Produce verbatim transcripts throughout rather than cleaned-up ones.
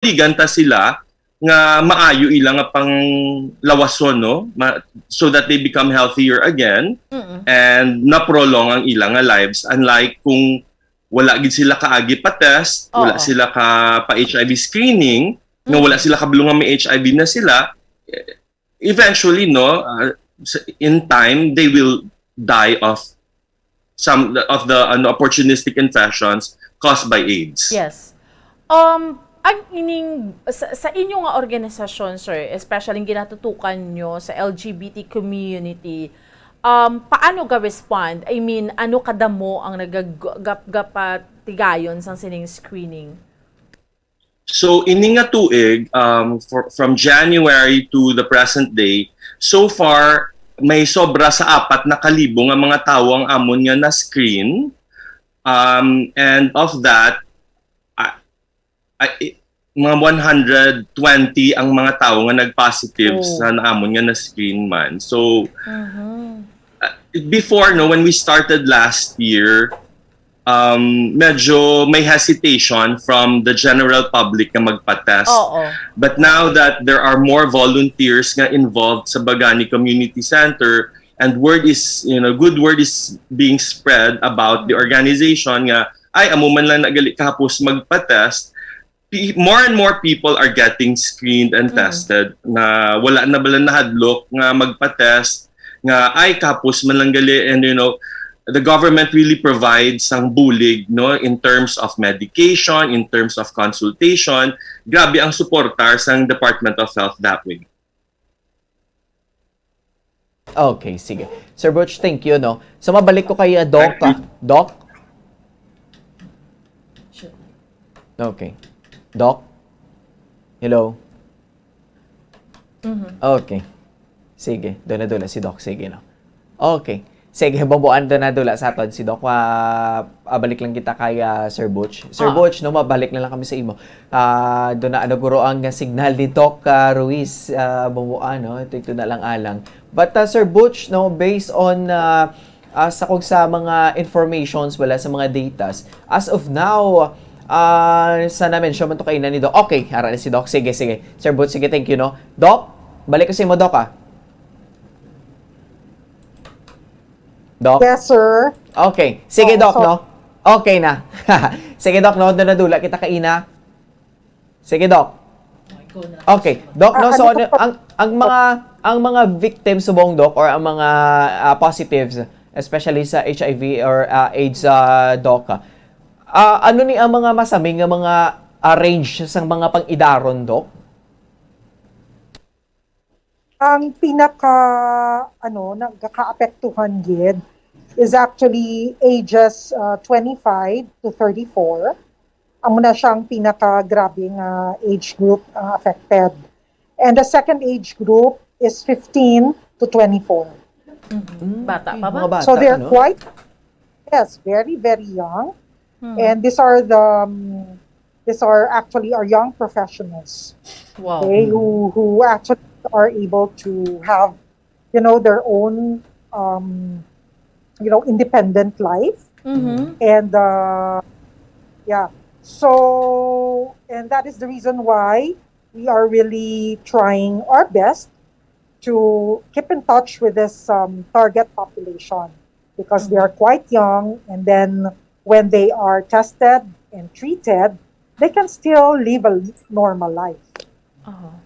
buligan ta sila nga maayo ila nga panglawason, no? Ma-, so that they become healthier again Mm-mm. and na-prolong ang ila nga lives, unlike kung wala gid sila kaagi pa-test, wala Oo. sila ka pa-H I V screening, nga Mm. wala sila kabalo nga may H I V na sila, eh, eventually, no, uh, s- in time, they will die of some of the, ano, opportunistic infections caused by AIDS. Yes. Um, ang ining sa, sa inyo nga organisasyon, sir, especially ang ginatutukan nyo sa L G B T community, um, paano ga-respond? I mean, ano kadamo ang nagagapgapatigayon sang sining screening? So, ini nga tuig, um, for, from January to the present day, so far, may sobra sa apat na kalibo nga mga tawo ang amon nga na-screen. Um, and of that, ah, ah, i-, mga one hundred twenty ang mga tawo nga nag-positive Oh. sa naamon nga na-screen man. So, Mhm. uh, before, no, when we started last year, um, medyo may hesitation from the general public na magpa-test. Oo. But now that there are more volunteers nga involved sa Bagani Community Center, and word is, you know, good word is being spread about the organization nga, ay, amo man lang nagali kahapos magpa-test, pe-, more and more people are getting screened and Mm. tested na wala na bala nahadlok nga magpa-test, nga ay, kapos man lang gali, and, you know, the government really provides sang bulig, no, in terms of medication, in terms of consultation. Grabe ang suportar sang Department of Health that way. Okay, sige. Sir Butch, thank you, no? So, mabalik ko kay uh, Doc. Ah. Doc? Okay. Doc? Hello? Mhm. Okay. Sige, doon na dula si Doc. Sige, no? Okay. Sige, bambuan, doon na dula sa aton si Doc. Ah, ah, balik lang kita kay ah, Sir Butch. Sir Ah. Butch, no, mabalik na lang kami sa imo. Ah, doon na, ano, guro ang signal ni Doc ah, Ruiz, ah, bambuan, no? Ito, ito na lang alang. But ah, Sir Butch, no, based on ah, ah, sa kog sa mga informations, wala sa mga datas, as of now, ah, sa na-mention man to kaina ni Doc. Okay, ara na si Doc. Sige, sige. Sir Butch, sige, thank you, no? Doc, balik ko sa imo, Doc, ah. Doc? Yes, sir. Okay. Sige, Oo, Doc, so- no? Okay na. Sige, Doc, no? Doon na dula kita kaina. Sige, Doc. Okay. Doc, no? Ah, So, ano ano, to po? ang, ang mga ang mga victims subong, Doc, or ang mga ah, positives, especially sa H I V or ah, AIDS, ah, Doc, ah, ano ni ang mga masami nga mga ah, range sang mga pang-idaron, Doc? Ang pinaka, ano, nagakaapektuhan gid is actually ages uh, twenty-five to thirty-four. Amo na siyang pinaka grabe nga age group uh, affected. And the second age group is fifteen to twenty-four. Mhm. Bata pa ba? Mga bata, So they're ano? quite, yes, very, very young. Hmm. And these are the, um, these are actually our young professionals, Wow. okay, who, who actually are able to have, you know, their own, um, you know, independent life. Mhm. And uh, yeah, so, and that is the reason why we are really trying our best to keep in touch with this um, target population because they are quite young, and then when they are tested and treated, they can still live a normal life. Oh.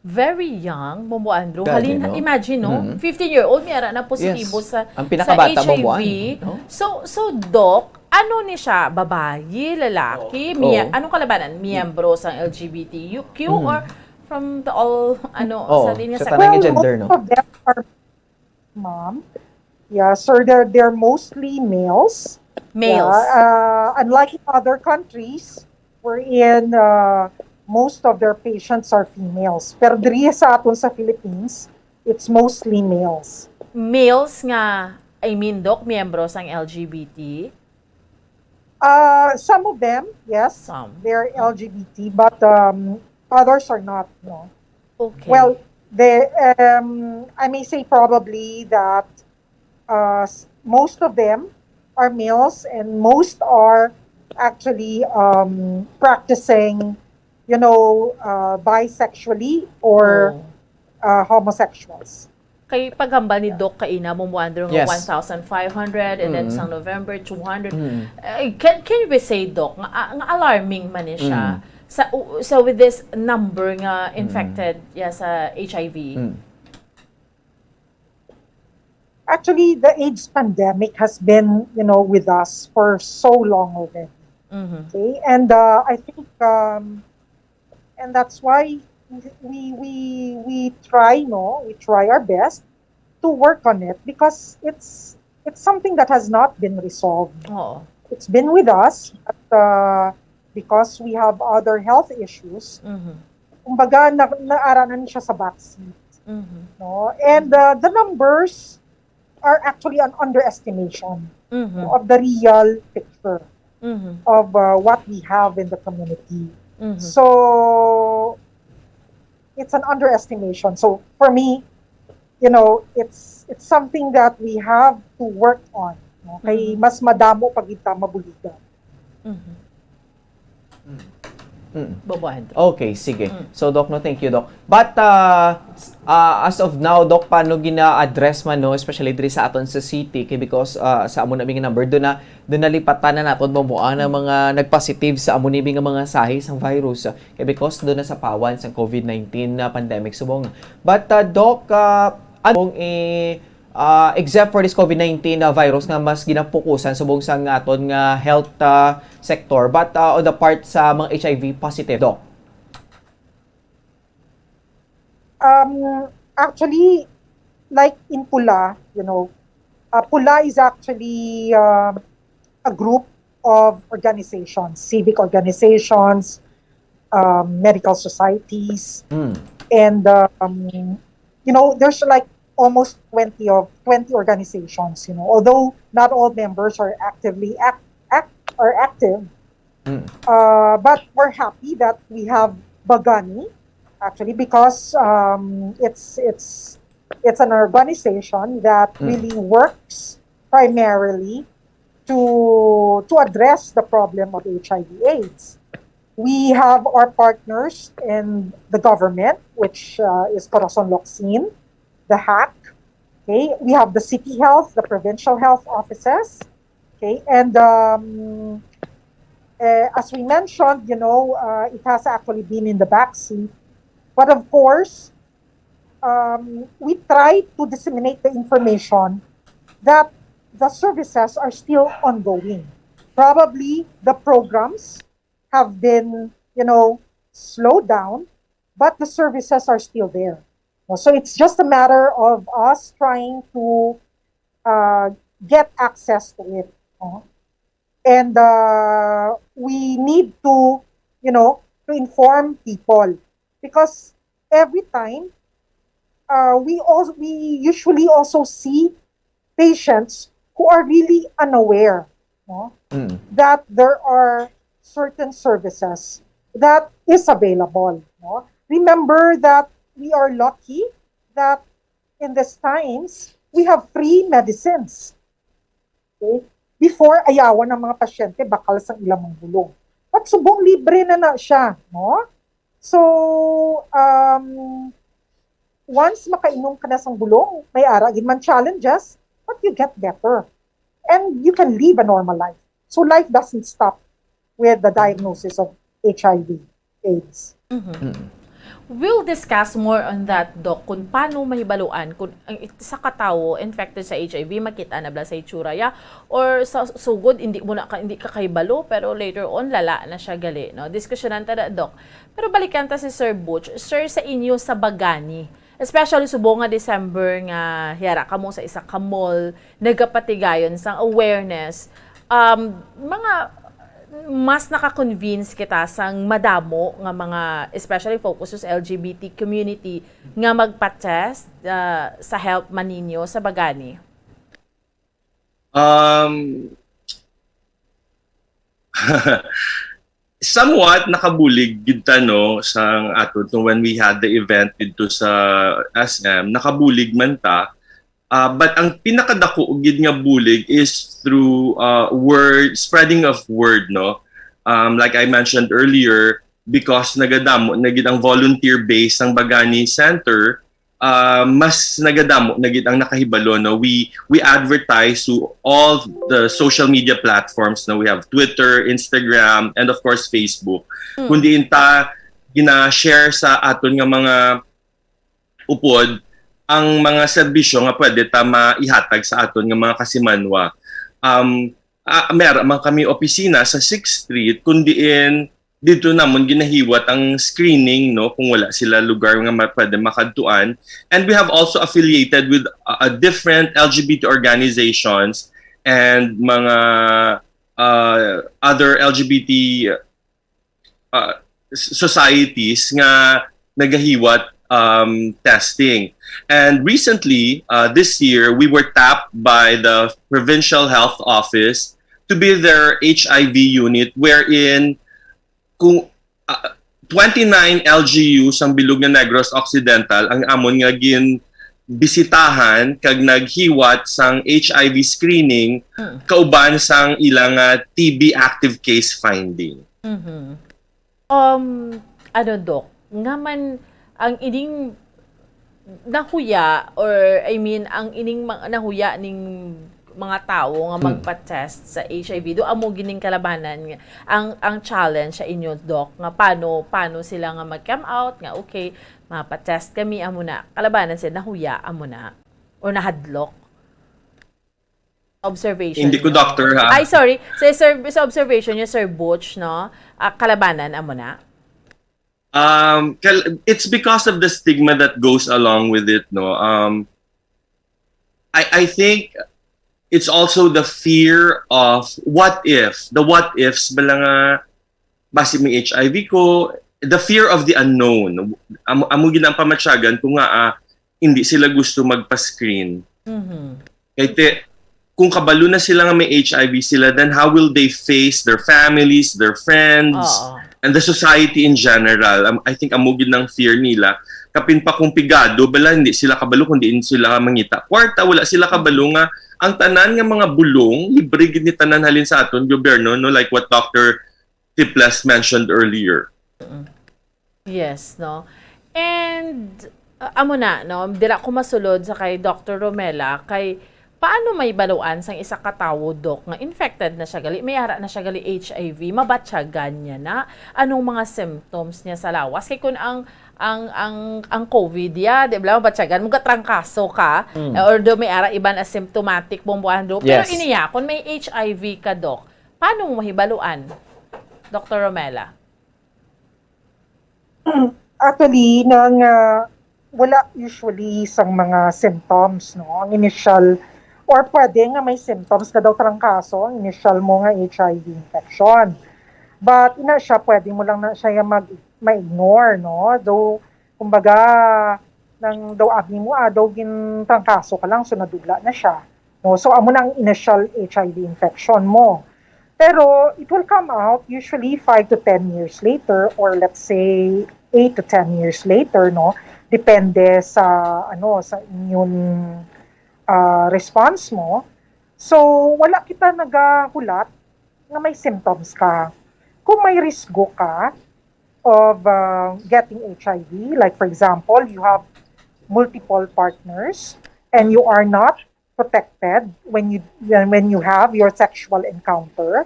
Very young, Momo Andrew. Grabe, Halin, no? Imagine, no? Mhm. Fifteen-year-old, may ara na positibo Yes. Sa, Ang pinakabata, sa H I V. Momo Andrew, no? So, so, Doc, ano ni siya? Babayi, lalaki? Oo. Miya, Oo. Anong kalabanan? Miyembro sa L G B T Q Mhm. or from the all, ano, Oo, sa linya sa sa tanang Well, gender, most no? of them are, ma'am. Yeah, sir, they're, they're mostly males. Males. Yeah, uh, unlike in other countries, wherein uh, most of their patients are females. Pero diri sa aton sa Philippines, it's mostly males. Males nga, I mean, Doc, miyembro sang L G B T? Uh, some of them, yes, Some. they're L G B T, but um, others are not. No. Okay. Well, they, um, I may say probably that uh, s- most of them are males, and most are actually um, practicing you know, uh, bisexually or Oo. uh, homosexuals. Kay paghambal ni Doc kaina, mo wonder nga Yes. one thousand five hundred, and then Mm. sang November, two hundred. Mm. Eh, can, can we say, Doc, nga, ah, nga alarming man ni siya? Mm. Sa, u- so with this number nga infected, yeah, sa H I V? Mm. Actually, the AIDS pandemic has been, you know, with us for so long already. Mhm. Okay, and uh, I think um, and that's why we we we try, no, we try our best to work on it because it's it's something that has not been resolved. Oo. It's been with us, but uh, because we have other health issues, Mhm. kumbaga na, naara na ni siya sa backseat, Mhm. no? And uh, the numbers are actually an underestimation Mhm. of the real picture Mhm. of uh, what we have in the community. Mhm. So it's an underestimation. So for me, you know, it's it's something that we have to work on. No? Kay Mhm. mas madamo pa gid ta mabuligan. Mhm. Mm. Bobo Andrew. Okay, sige. Mm. So, Doc, no, thank you, Doc. But uh, s- uh, as of now, Doc, paano gina-address man, no, especially diri sa aton sa city, kay because uh, sa amo na nga number, doon na doon nalipatan na naton mo ang mga nagpositive sa amo ni nga mga sahi sang virus, uh, kay because doon na sa pawan sang COVID nineteen na pandemic subong. But uh, Doc, uh, anong i uh, except for this COVID nineteen na virus nga mas ginapukusan subong sang aton nga health uh, sector, but uh, on the part sa mga H I V positive, Doc? Um, actually, like in Pula, you know, uh, Pula is actually um, a group of organizations, civic organizations, um, medical societies, Mm. and um, you know, there's like almost twenty of twenty organizations. You know, although not all members are actively act, act are active, Mm. uh, but we're happy that we have Bagani actually because um, it's it's it's an organization that Mm. really works primarily to to address the problem of H I V AIDS. We have our partners in the government, which uh, is Corazon Locsin, the hack. Okay, we have the city health, the provincial health offices. Okay, and um, uh, as we mentioned, you know, uh, it has actually been in the backseat. But of course, um, we try to disseminate the information that the services are still ongoing. Probably the programs have been, you know, slowed down, but the services are still there. So it's just a matter of us trying to uh, get access to it. No? And uh, we need to, you know, to inform people because every time uh, we also we usually also see patients who are really unaware, no, Mm. that there are certain services that is available. No? Remember that we are lucky that in these times we have free medicines. Okay? Before, ayawan ang mga pasyente bakal sang ilang mga bulong. But subong libre na na siya, no? So, um, once makainom ka na sang bulong, may ara gid man challenges, but you get better. And you can live a normal life. So life doesn't stop with the diagnosis of H I V AIDS. Mhm. We'll discuss more on that, Doc, kung paano mahibaluan kung ang it- sa katawo infected sa H I V, makita na bala sa itsura ya, or sa sugod, hindi mo na ka, hindi ka kahibalo, pero later on, lala na siya gali, no? Diskusyonan ta na, Doc. Pero balikan ta si Sir Butch. Sir, sa inyo sa Bagani, especially subong nga December nga hiara kamo sa isa ka mall, nagapatigayon sang awareness, um, mga mas naka-convince kita sang madamo nga mga, especially focus sa L G B T community, nga magpa-test uh, sa health man ninyo sa Bagani? Um, somewhat nakabulig gid ta, no, sa ato, no, when we had the event dito sa S M, nakabulig man ta. Uh, but ang pinakadako gid nga bulig is through uh, word, spreading of word, no. Um, like I mentioned earlier, because nagadamo na gid ang volunteer base sang Bagani Center, ah, mas nagadamo na gid ang nakahibalo, no? We, we advertise to all the social media platforms, no? We have Twitter, Instagram, and of course, Facebook. Kung diin ta gina-share sa aton nga mga upod ang mga serbisyo nga pwede ta maihatag sa aton nga mga kasimanwa. Um, ah, may ara man kami opisina sa Sixth Street, kung diin dito namon ginahiwat ang screening, no, kung wala sila lugar nga ma-, pwede makadtuan. And we have also affiliated with, uh, different L G B T organizations and mga, uh, other L G B T, uh, s-, societies nga nagahiwat, um, testing. And recently, uh, this year, we were tapped by the Provincial Health Office to be their H I V unit, wherein kung, ah, twenty-nine L G U sang bilog nga Negros Occidental ang amon nga ginbisitahan kag naghiwat sang H I V screening kauban sang ila nga T B active case finding. Mhm. Um, ano, Doc, nga man ang ining nahuya, or I mean, ang ining mga nahuya ning mga tawo nga magpa-test sa H I V, do amo gining kalabanan nga, ang, ang challenge sa inyo, Doc, nga paano, paano sila nga mag-come out nga, "Okay, mapa-test kami," amo na, kalabanan sila, nahuya, amo na, or nahadlok? Observation Hindi ko nyo? Doctor, ha? Ay, sorry. Sa, sir, sa observation nyo, Sir Butch, no? Ah, kalabanan, amo na? Um, kal-, it's because of the stigma that goes along with it, no? Um, I, I think it's also the fear of what if, the what ifs, bala nga, basi may H I V ko, the fear of the unknown. Amo, amo gid ang pamatyagan ko nga, ah, hindi sila gusto magpa-screen. Mhm. Kay te, kung kabalo na sila nga may H I V sila, then how will they face their families, their friends, Oo. and the society in general? Um, I think amo gid ang fear nila. Kapin pa kung pigado, bala, hindi sila kabalo kung diin sila mangita kwarta, wala sila kabalo nga ang tanan nga mga bulong, libre gid ni tanan halin sa aton gobyerno, no? Like what Doctor Tiples mentioned earlier. Yes, no? And, uh, amo na, no? Dira ko masulod sa kay Doctor Romela, kay paano may baluan sang isa ka tawo, Doc, nga infected na siya gali, may ara na siya gali H I V, mabatyagan niya na? Anong mga symptoms niya sa lawas? Kay kun ang, ang, ang, ang COVID, ya, di ba, mabatyagan, magatrangkaso ka, Mm. eh, although may ara iban asymptomatic, bumbuahan, do. Pero Yes. iniya, kung may H I V ka, Doc, paano mo mahibaluan, Doctor Romela? Actually, nang, ah, wala usually sang mga symptoms, no? Ang initial, or pwede nga may symptoms ka daw trangkaso, ang initial mo nga H I V infection. But ina siya, pwede mo lang na siya mag, ma-ignore, no? Though, kumbaga, nang daw agni mo, ah, daw gintrangkaso ka lang, so nadula na siya. No? So, amo na ang initial H I V infection mo. Pero it will come out usually five to ten years later, or let's say eight to ten years later, no? Depende sa, ano, sa immune, ah, response mo. So, wala kita nagahulat nga may symptoms ka. Kung may risgo ka of, ah, getting H I V, like for example, you have multiple partners and you are not protected when you, when you have your sexual encounter,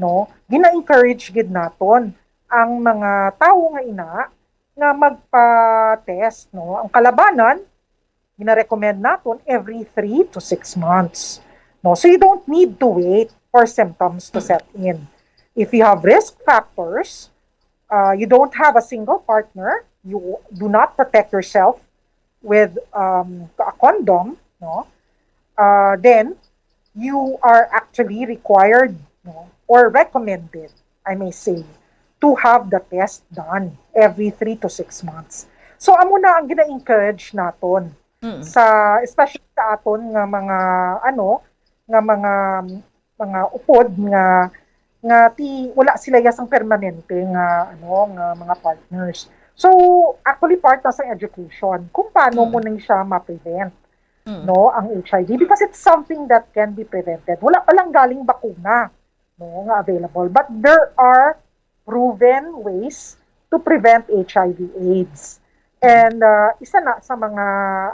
no? Gina-encourage gid naton ang mga tawo nga ina nga magpa-test, no? Ang kalabanan, gina-recommend naton every three to six months, no? So you don't need to wait for symptoms to set in. If you have risk factors, uh, you don't have a single partner, you do not protect yourself with, um, a condom, no? Uh, then you are actually required, no, or recommended, I may say, to have the test done every three to six months. So, amo na ang gina-encourage naton Mm. sa, especially sa aton nga mga, ano, nga mga, mga upod nga, nga ti, wala sila yasang permanente nga, ano, nga mga partners. So, actually, part na sa education kung paano Mm. mo nang siya ma-prevent, Mm. no, ang H I V, because it's something that can be prevented. Wala pa lang galing bakuna, no, nga available, but there are proven ways to prevent H I V AIDS. And ah, isa na sa mga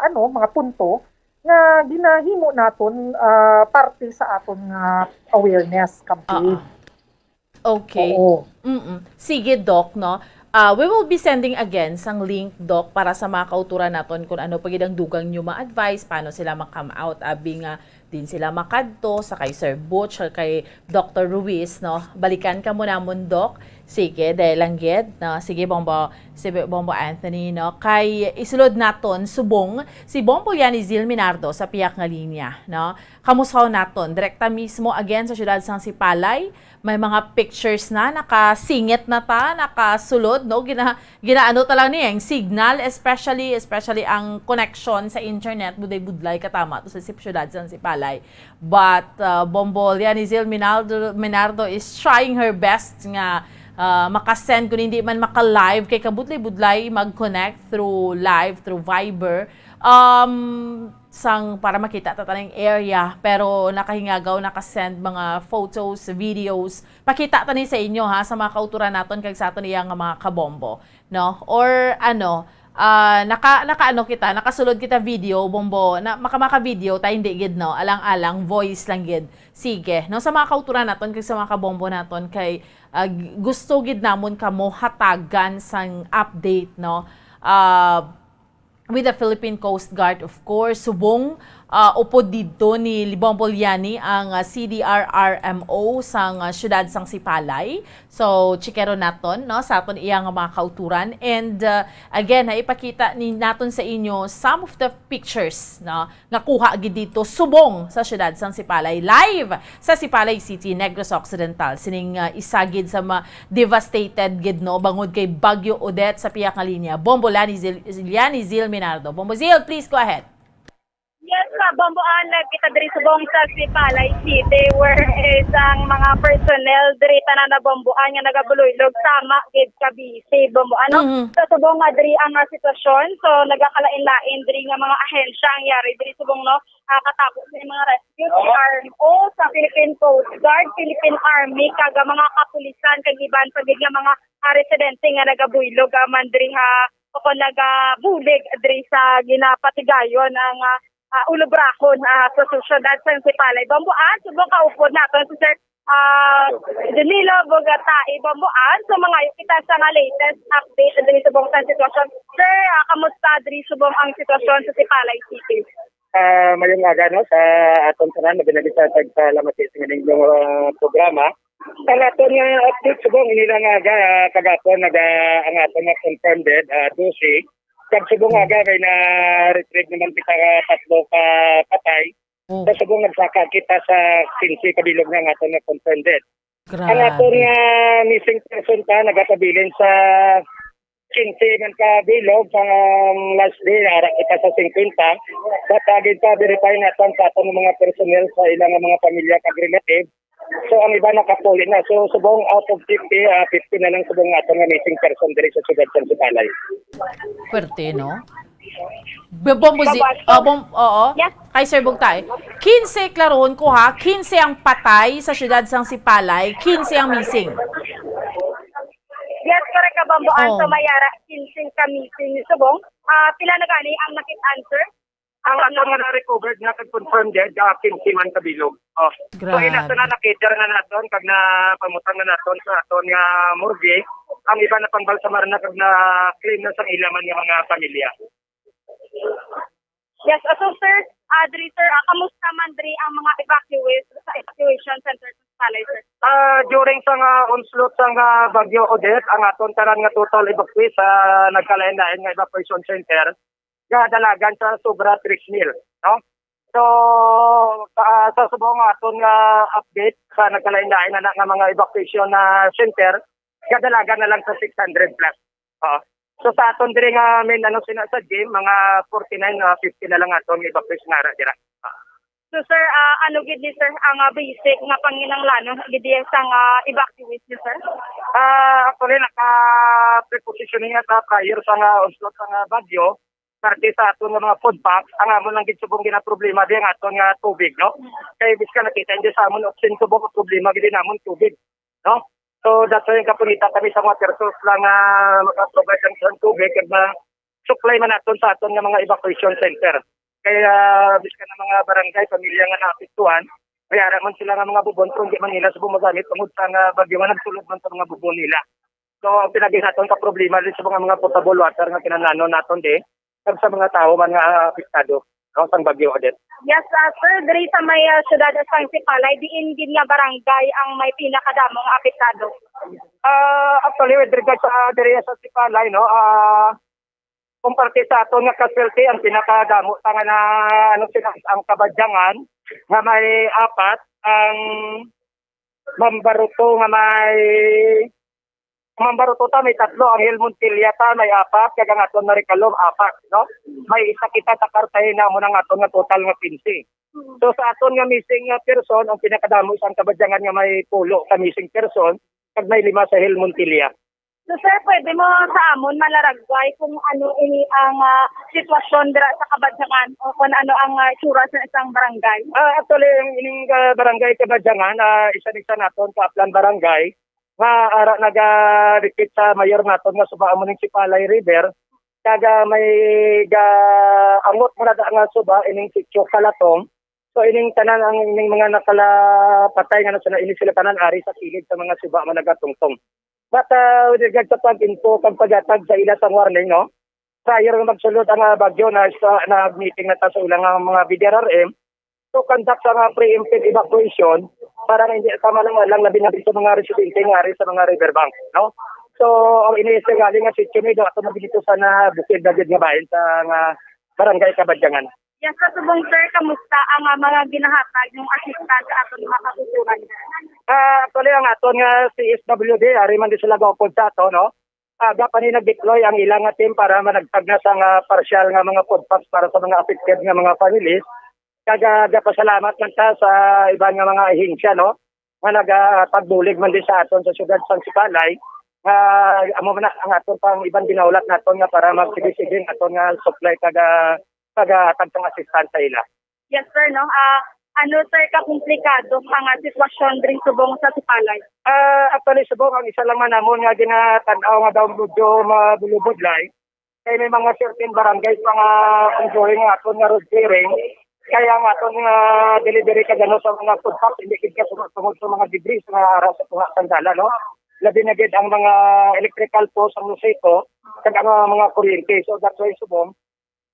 ano, mga punto nga ginahimo naton ah, parte sa aton nga awareness campaign. Oo. Okay. Oo. Mm-mm. Sige, Doc, no? Ah, we will be sending again sang link, Doc, para sa mga kauturan naton kung ano pa gid ang dugang nyo ma-advise, paano sila ma-come out, abi nga din sila makadto sa kay Sir Butch, sa kay Doctor Ruiz, no? Balikan ka mo namon, Doc. Sige, dahil lang gid, no? Sige, Bombo, si Bombo Anthony, no? Kay isulod naton subong si Bombo Liani Zil Minardo sa piyak nga linya, no? Kamusta naton? Direkta mismo again sa siyudad sang Sipalay. May mga pictures na, nakasingit na ta, nakasulod, no? Gina, ginaano ta lang niya, yung signal, especially, especially ang connection sa internet, budlay-budlay katama to sa sip-, syudad sang Sipalay. But uh, Bombo Lianizil Minaldo, Minardo is trying her best nga uh, makasend, kung hindi man maka-live, kay kabudlay-budlay mag-connect through live, through Viber. Um, sang para makita ta taning area, pero nakahingagaw, nakasend mga photos, videos. Pakita ta ni sa inyo, ha, sa mga kauturan naton kag sa aton iya nga mga kabombo, no? Or ano, ah, naka nakaano kita, nakasulod kita video, bombo, na maka maka video ta, hindi gid, no? Alang-alang voice lang gid. Sige, no, sa mga kauturan naton kag sa mga kabombo naton kay ah, g- gusto gid namon kamo hatagan sang update, no? Ah, with the Philippine Coast Guard, of course, subong ah, upod didto ni Libong Poliani ang ah, C D R R M O sang ah, siyudad sang Sipalay. So, chikero naton, no, sa aton iya nga mga kauturan. And ah, again, ha, ipakita ni naton sa inyo some of the pictures, no, nga kuha gid dito subong sa siyudad sang Sipalay, live sa Sipalay City, Negros Occidental. Sining ah, isa gid sa ma devastated gid, no, bangod kay Bagyo Odette. Sa piyak nga linya, Bombo Lani Zil, Liani Zil Minardo. Bombo Zil, please go ahead. Yes, sa Bomboan, nagkita diri subong sa Sipalay City, where is ang mga personnel diri tanan na Bomboan nga nagabuloylog sama gid ka busy Bomboan, no? Mhm. Sa subong nga diri ang ah, sitwasyon, so nagakalain-lain diri nga mga ahensya ang yari diri subong, no, ah, katapos ni mga rescue, C R M O, sa Philippine Coast Guard, Philippine Army, kag ah, mga kapulisan, kag iban pa gid nga mga ah, residente nga nagabuylog ah, man diri ha o kon nagabulig diri sa ginapatigayon ang ah, ah, ulobrahon ah, sa siyudad sa Sipalay. Bambuan, subong kaupod naton si Sir ah, Danilo Bogatai Bambuan. So, mangayo kita sa nga latest update diri subong sa sitwasyon. Sir, ah, kamusta diri subong ang sitwasyon sa Sipalay City? Ah, mayong aga, no, sa aton tanan, mabinagit sa tagpalamat sa inyong ah, programa. Ang aton nga update subong, inila nga aga, ah, kagapon, naga, ang aton nga confirmed dead, ah, dose. Kag subong aga, may na-retrieve naman kita nga tatlo ka patay. Oh. Sa subong nagsaka kita sa quince ka bilog nga ang aton nga confirmed dead. Ang aton Grabe. nga missing person pa, nagapabilin sa quince man ka bilog, sa um, last day, ara kita sa fifty. But uh, gid pa-verify naton sa aton mga personnel sa ilang mga pamilya kag relative. So ang iba nakapuli na. So subong out of fifty, ah, fifty na lang subong aton nga missing person diri sa siyudad sa Sipalay. Pwerte, no? B- Bombo Zi- Kabato. Ah, bom- oo. Yes. Kay Sir Bugtay. Quince, klarohon ko ha, quince ang patay sa siyudad sang Sipalay, quince ang missing. Yes, correct ka, Bambuan. Oh. So, may ara, quince ka missing subong. Ah, pila na gani ang nakit-an, sir? Ang aton nga na-recovered nga kag confirmed dead, ah, quince man ka bilog. Oh. So, Grabe. ina sa na nakita na naton, kag napamutang na naton sa aton nga morgue, ang iba na pangbalsamar na kag na-claim na sa ila man nga mga pamilya. Yes, ah, so, sir, ah, diri, sir, ah, kamusta man diri ang mga evacuees sa evacuation center sa Sipalay, sir? Ah, during sa nga onslaught sa nga Bagyo Odette, ang aton tanan nga total evacuees sa nagkalain-lain nga evacuation center, gadalagan sa sobra three mil, no? So, sa, sa subong nga aton nga update sa nagkalain-lain na, nga mga evacuation na center, gadalagan na lang sa six hundred plus. Oo. So, sa aton diri nga main ano sina sa gym, mga forty-nine, ah, fifty na lang aton nga evacuees nga ara dira. So, sir, ah, ano gid ni, sir, ang ah, basic nga panginahanglanon gid sa nga evacuees ni, sir? Ah, actually, naka-prepositioning na ta prior sa nga onslaught sa nga bagyo. Parte sa aton nga mga food packs, ang amon lang gid subong ginaproblema di ang aton nga tubig, no? Kay bis ka nakita, hindi sa amon option subong ang problema gid namon tubig, no? So, that's why gapunitan kami sa mga persons lang nga maka-provide lang sa tubig kag ma-supply man naton sa aton nga mga evacuation center. Kaya, biskan ang mga barangay, pamilya nga naapektuhan, may ara man sila nga mga bubon, pero hindi man nila subong magamit tungod sa nga bagyo nga nagsulod man sa mga bubon nila. So, ang pinagi naton ka problema din sa mga, mga potable water nga kinahanglanon naton di, kag sa mga tawo man nga apektado, no, sang bagyo, Odette. Yes, ah, sir, diri sa may, ah, siyudad sa Sipalay, diin gid nga barangay ang may pinakadamo nga apektado? Ah, actually, with regards sa diri sa Sipalay, no, ah, kung parte sa aton nga casualty, ang pinakadamo ta nga na, ano, sila, ang Kabadyangan nga may apat, ang Mambaruto nga may, Mambaruto ta may tatlo, ang Hill Montilla ta may apat, kag ang aton Marikalom apat, no? May isa kita sa Cartagena, amo nang aton nga total nga quince. So, sa aton nga missing nga person, ang pinakadamo sa Kabadyangan nga may pulo ka missing person, kag may lima sa Hill Montilla. So, sir, pwede mo sa amon malaragway kung ano ini ang, ah, sitwasyon dira sa Kabadyangan o kung ano ang, ah, itsura sa isang barangay? Ah, actually, ang ining, ah, barangay Kabadyangan, ah, isa ni sa naton ka Aplan Barangay nga ara nagadikit sa mayor naton nga suba, amo ning Sipalay River, kag, ah, may gaangot mo na da nga suba ining sitio Kalatong. So, ining tanan ang ining mga nakalapatay nga nasa ini sila tanan ari sa kilid sa mga suba nga nagatungtong. But, ah, with regard sa pag-info kag paghatag sa ila sang warning, no? Prior nga magsulod ang, ah, bagyo, na sa, nag-meeting na ta sa ilang, ah, mga B D R R M to conduct sa mga preemptive evacuation para nga hindi tama lang, lang labi na sa mga residente nga ari sa mga riverbank, no? So, ang ini sa galing nga sitio ni do ato na dito sa na bukid na gid nga bahin sa nga barangay Kabadyangan. Yes, sa subong, sir, kamusta ang, ah, mga ginahatag ng assistance sa aton mga katuturan? Ah, actually, ang aton nga C S W D, ari man di sila gaupod sa ato, no? Aga pa ni nag-deploy ang ilang nga team para managtag na sa nga partial nga mga food packs para sa mga affected nga mga families. Kag, ah, gapasalamat man ta sa iban nga mga ahensya, no, nga nagapagbulig man din sa aton sa siyudad sang Sipalay, nga amo man na ang aton pang iban ginaulat naton nga para magsige-sige ang aton nga supply kag, ah, paghatag sang assistance sa ila. Yes, sir, no? Ah, ano, sir, kakomplikado ang, ah, sitwasyon diri subong sa Sipalay? Ah, actually, subong ang isa lang man namon nga ginatan-aw nga daw medyo mabulubudlay. Kay may mga certain barangay pa nga ongoing nga aton nga road clearing. Kaya ang aton nga delivery kag ano sa mga food packs, hindi gid kasunod tungod sa mga debris nga ara sa tunga sang dalan, no? Labi na gid ang mga electrical post, ang lusiko, kag ang mga kuryente. So, that's why, subong,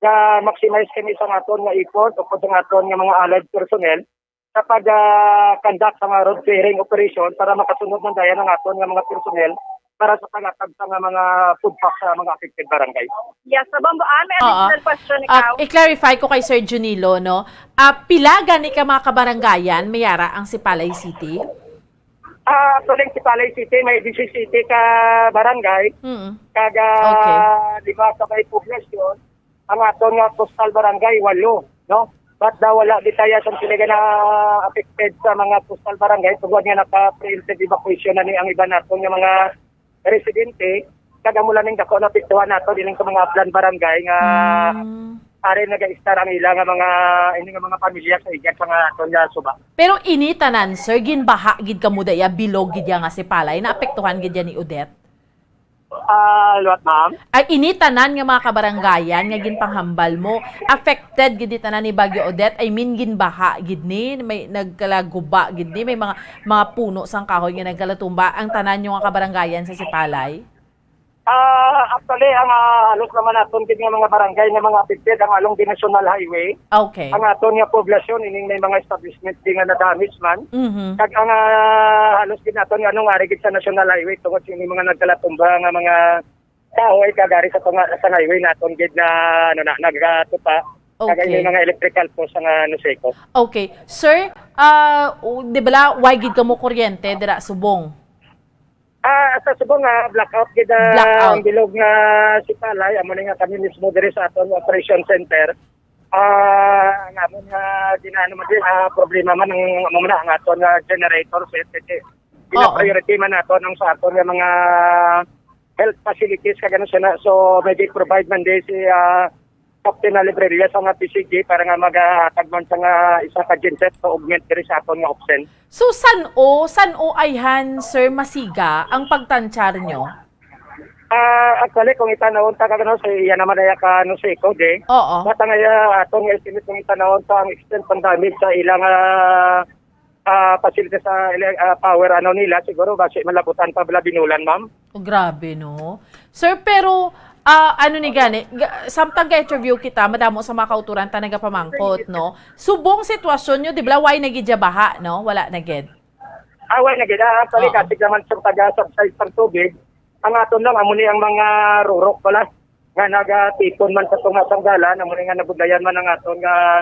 ga-maximize kami sa aton nga effort o sa aton nga mga allied personnel sa pag, ah, conduct sa mga road clearing operation para makasunod man dayon ang aton nga mga personnel para sa paghatag sa nga mga food pack sa mga affected barangay. Yes, sa Bambuan, may Oo. Additional question Ah, ikaw? I-clarify ko kay Sir Junilo, no? Ah, pila gani ka mga kabarangayan may ara ang Sipalay City? Ah, actually, ang Sipalay City may disisiyete ka barangay. Mm. Kag, ah, Okay. Lima ka may poblasyon. Ang aton nga coastal barangay, walo, no? But daw wala di tayo sa sila na affected sa mga coastal barangay tungod nga naka-preemptive evacuation na ni ang iba naton nga mga residente. Kag amo lang ning dako na apektuhan nato dining sa mga Aplan barangay nga Mm. ari naga-estar ang ila nga mga, ini nga mga pamilya sa igad sa nga aton nga suba. Pero ini tanan, sir, ginbaha gid kamo daya, bilog gid ya nga Sipalay, naapektuhan gid ya ni Odette? Ah, liwat, ma'am. Ay, ini tanan nga mga kabarangayan nga ginpanghambal mo, affected gid ni tanan ni Bagyo Odette? I mean, ginbaha gid ni, may nagkalaguba gid ni, may mga, mga puno sang kahoy nga nagkalatumba ang tanan nyo nga kabarangayan sa Sipalay? Ah, actually, ang, ah, halos naman naton gid nga mga barangay nga mga affected ang along the National Highway. Okay. Ang aton nga poblasyon, ining may mga establishment di nga na-damage man. Mhm. Kag ang, ah, halos gid naton nga anong ari gid sa National Highway tungod sa ining mga nagkalatumba nga mga kahoy kag ari sa tunga sa highway naton gid na, ano na, nagatupa. Kag Okay. May mga electrical post nga, ano, lusiko. Okay. Sir, ah, u-, di bala, way gid kamo kuryente dira subong? Ah, sa subong nga blackout gid, ah, Blackout. Ang bilog nga Sipalay, amo ni nga kami mismo diri sa aton operation center. Ah, ang amon nga ginaano man din, ah, problema man ang, amo na, ang aton nga generator set, eh, Oo. Pina-priority man nato nang sa aton nga mga health facilities kag ano sila. So, may provide man din si, ah, Captain Alibreria sa nga P C G para nga magahatag man sa nga isa ka genset to augment diri sa aton nga opsen. So, san-o, san-o ayhan, Sir, masiga ang pagtansyar nyo? Ah, actually, kung itanawon ta ka, ano, sa iya naman ay ka, ano, sa ikod, eh. Oo. Basta nga, ah, aton nga estimate kung itanawon ta ang extent ng damage sa ilang, ah, ah, facility sa ele-, ah, power, ano, nila, siguro, basi malabutan pa bala binulan, ma'am. Oh, grabe, no? Sir, pero, ah, ano ni gani, ga-, samtang ga-interview kita, madamo sa mga kauturan ta nagapamangkot, no? Subong sitwasyon nyo, di ba, way na gid ya baha, no? Wala na gid. Ah, way na gid. Ah, actually, Oo. Kasi naman sa taga-subside sa tubig, ang aton lang, amo ni ang mga rurok pala, nga nagatipon man sa tunga sang dalan, amo ni nga nabudlayan man ang aton nga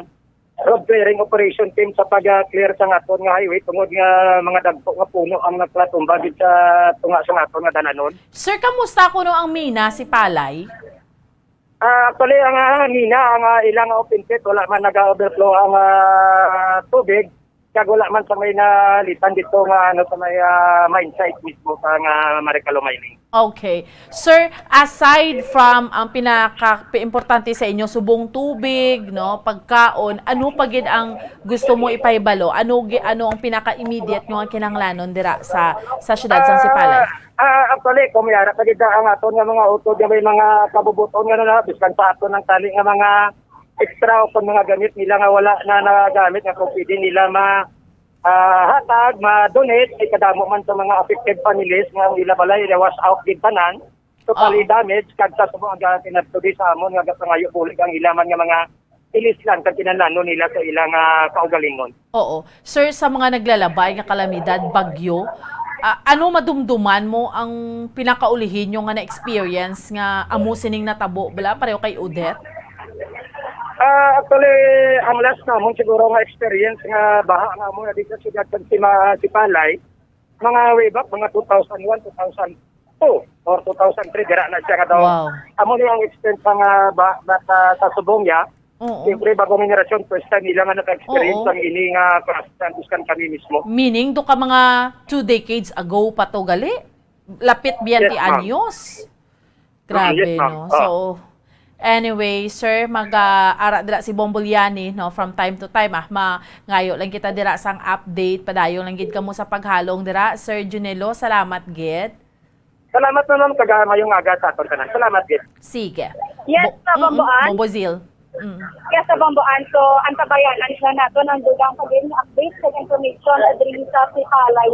road clearing operation team sa pag-clear sa aton nga highway tungod nga mga dagko nga puno ang nagpatumba gid sa tunga sa aton nga dalanon. Sir, kamusta kuno ang mina, Sipalay? Ah, actually, ang, ah, mina, ang, ah, ilang open pit, wala man naga-overflow ang, ah, tubig. Kag wala man sa may nalitan dito nga, ano, sa may, ah, mine site mismo sa nga Maricalo Mining. Okay. Sir, aside from ang pinaka-, importante sa inyo, subong tubig, no, pagkaon, ano pa gid ang gusto mo ipahibalo? Ano gi-, ano ang pinaka-immediate nyo ang kinahanglanon dira sa, sa siyudad sang Sipalay? Ah, ah, actually, kung may ara pa gid ang aton nga mga utod nga may mga kabubuton nga na, biskan pa aton ang tali nga mga extra o kung mga gamit nila nga wala na nagamit nga kung pwede nila ma-, ah, hatag, ma-donate, ay kadamo man sa mga affected families nga ang ila balay na wash out gid tanan, totally Oo. damage, kag sa subong nga tinatudi sa amon nga gapangayo bulig ang ila man nga mga ilislan kag kinahanglanon nila sa ilang, ah, kaugalingon. Oo. Sir, sa mga naglalabay nga kalamidad, bagyo, ah, ano madumduman mo ang pinakaulihi nyo nga na-experience nga amo sining natabo, bala, pareho kay Odette? Ah, actually, ang last namon siguro nga experience nga baha nga amo na dito sa siyudad sa Sima-, Sipalay, mga way back, mga two thousand one, two thousand two, or two thousand three, dira na siya nga daw. Wow. Amo ni ang extent sa nga ba, ba, sa, sa subong niya. Oo. Siyempre, bagong henerasyon, first time nila nga naka-experience Oo. ang ini nga klase sa biskan kami mismo. Meaning, do ka mga two decades ago pa to gali? Lapit biyang Yes, ti ma'am. anyos. Grabe, Yes, ma'am. no? Ah. So, anyway, sir, mag, ah, ara dira si Bombo Liani, no? From time to time, ah, mangayo lang kita dira sang update. Padayon lang gid kamo sa paghalong dira. Sir Junelo, salamat gid. Salamat na, ma'am. Kag, ah, mayong aga sa aton tanan. Salamat gid. Sige. Yes, Bo-, sa mm, Bomboan. Bombo Zil. Mm. Yes, sa Bomboan. So, ang tabayanan na nato ang dugang pag update sa information sa diri sa Sipalay.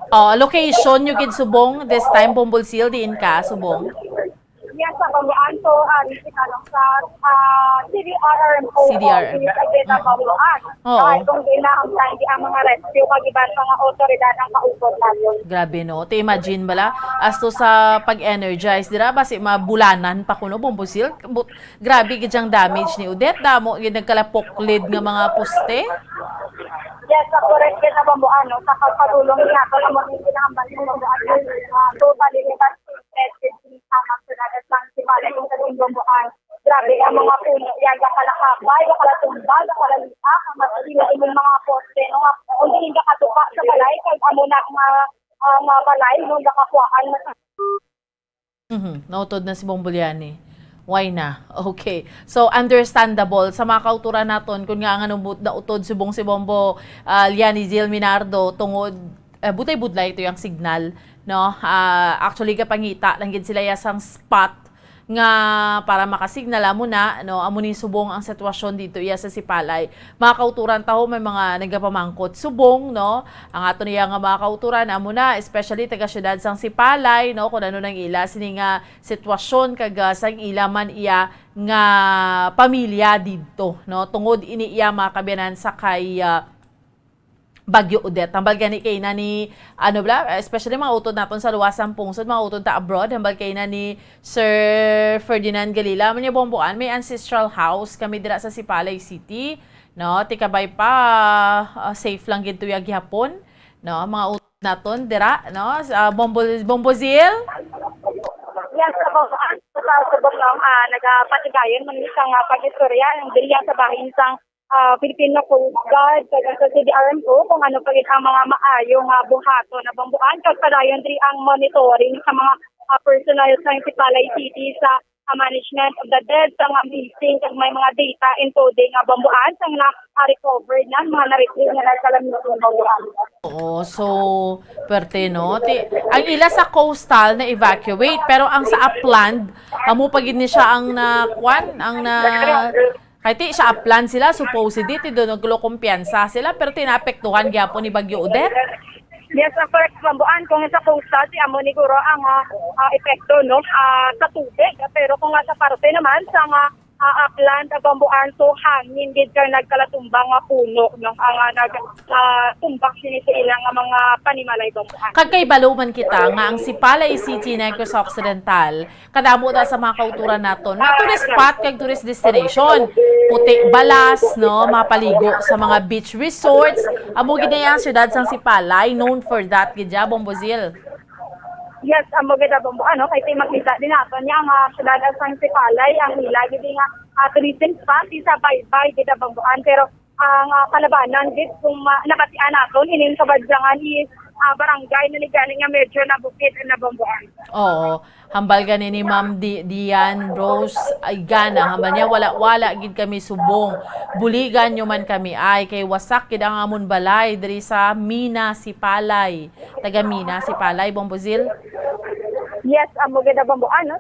Oh, location nyo gid subong this time, Bombo Zil, diin ka, subong? Yes, sa Bomboan. So, ah, dito na lang sa, ah, C D R R M O C D R R M. office sa Bomboan. Oo. Ay, kung di na, ang time, di ang mga rescue, kag iban pa nga otoridad ang kaupod natin. Grabe, no? Te, imagine bala, asto sa pag-energize, dira, basi mabulanan pa kuno, Bombo Zil. But, grabe gid ang damage ni Odette. Damo gid nagkalapoklid nga mga poste. Yes, sa correct ka na, Bomboan, no? Sa pagpadulong niya, ito naman yung kinahambal ng Bomboan, ah, totally evacuated. Ang mga sunagat ng Sipalay kung sa Dumboan. Grabe ang mga puno. Yan, gakalakabay, gakalatumba, gakalaliak, ang mga sila imong mga poste, no? Nga, kung di ka katupa sa balay, kag amo na nga, ah, nga balay, no? Gakakuhaan na sa Mhm, nautod na si Bombo Liani. Why na? Okay. So, understandable sa mga kauturan naton, kung nga nga nabut-, nautod subong si Bombo, ah, Liani Zil Minardo, tungod, eh, budlay-budlay ito yung signal, no? Ah, actually, kapangita lang gid sila ya sang spot nga para makasignal, amo na, no? Amo ni subong ang sitwasyon dito iya sa Sipalay. Mga kauturan, taho may mga nagapamangkot subong, no? Ang ato niya nga mga kauturan, amo na, especially taga siyudad sang Sipalay, no? Kung ano nang ila sini nga sitwasyon, kag, ah, sang ila man iya nga pamilya didto, no? Tungod ini iya mga kabiyanan sa kay, ah, Bagyo Odette. Hambal gani kay na ni, ano bala, especially mga utod naton sa luwas sang pungsod, mga utod ta abroad, hambal kay na ni Sir Ferdinand Galila, man niya Bomboan, may ancestral house kami dira sa Sipalay City, no? Tikabay pa, ah, safe lang gid tuya gihapon, no? Mga utod naton dira, no? Sa Bombo-, Bombozil? Yes, sa Bomboan, sa subong lang, ah, nagapatigayon man isang, ah, pag-istorya, ang bilya sa bahin sang ah, Filipino Coast Guard, kag sa C D R M O, kung ano pa gid ang mga maayo nga buhaton na Bomboan, kag padayon diri ang monitoring sa mga, ah, personnel sa Sipalay City sa, ah, management of the dead, sa mga missing, kag may mga data including nga bambuan, sa na, ah, recovered na, mga na-retrieve nga nagkalamit ng bambuan. Oo, so, perte, no? Ti, ang ila sa coastal na-evacuate, pero ang sa upland, amo pa gid ni siya ang na, kwan, ang na, kay ti, sa upland sila, supposedly, ti, doon nagkulo kumpiyansa sila, pero tinaapektuhan gyapon ni Bagyo Odette. Yes, ang correct, bambuan, kung sa coastal, ti amo ni guro ang, ah, ah, epekto, no? Ah, sa tubig, pero kung nga sa parte naman, sa nga, ah, upland, ah, bambuan, so hangin gid kay nagkalatumba nga puno, no? Ang, ah, nag, ah, tumbak sini sa ilang, ah, mga panimalay, bambuan. Kag kay balo man kita nga ang Sipalay City, Negros Occidental, kadamo na sa mga kauturan naton nga tourist spot kag tourist destination. Puti Balas, no, mapaligo sa mga beach resorts. Amo gid na ang syudad sang Sipalay, known for that gid ya, Bombo Zil. Yes, amo gid, Bombo, ano, kay ti makita din naton niya nga syudad sang Sipalay, ang ila gid nga, ah, tourism spot, isa baybay gid, Bombo, an, pero ang, ah, kalabanan gid kung ma-, nabatian naton, ining kabadyangan is, ah, barangay na ni gani nga medyo nabukid na, Bombo, an. Oo. Hambal gani ni Ma'am Di-, Dian Rose Aygana, hambal niya, "Wala, wala gid kami subong. Buligan nyo man kami, ay, kay wasak gid ang amon balay diri sa Mina, Sipalay." Taga Mina, Sipalay, Bombo Zil? Yes, amo gid, Bombo, ano?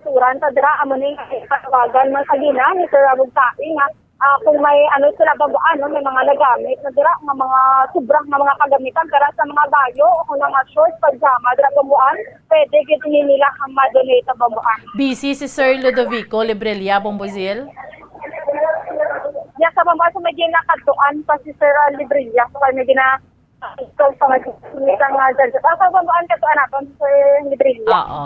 Turan ta dira, amo ni panawagan man sa gina ni Sir Abog Taing nga, ah, kung may ano sila, Bombo, ano, may mga nagamit na dira nga mga sobra nga mga kagamitan para sa mga bayo o kung mga short, pajama dira, Bombo, an, pwede gid ni nila ang ma-donate, Bombo, an. Busy si Sir Ludovico Librilla, Bombo Zil? Yes, sa, Bombo, so may ginakadtuan pa si Sir, ah, Librilla. So, may gina-, so, sa mga, sa mga, ah, sa, Bombo, an, kadtuan naton si Sir Librilla. Oo.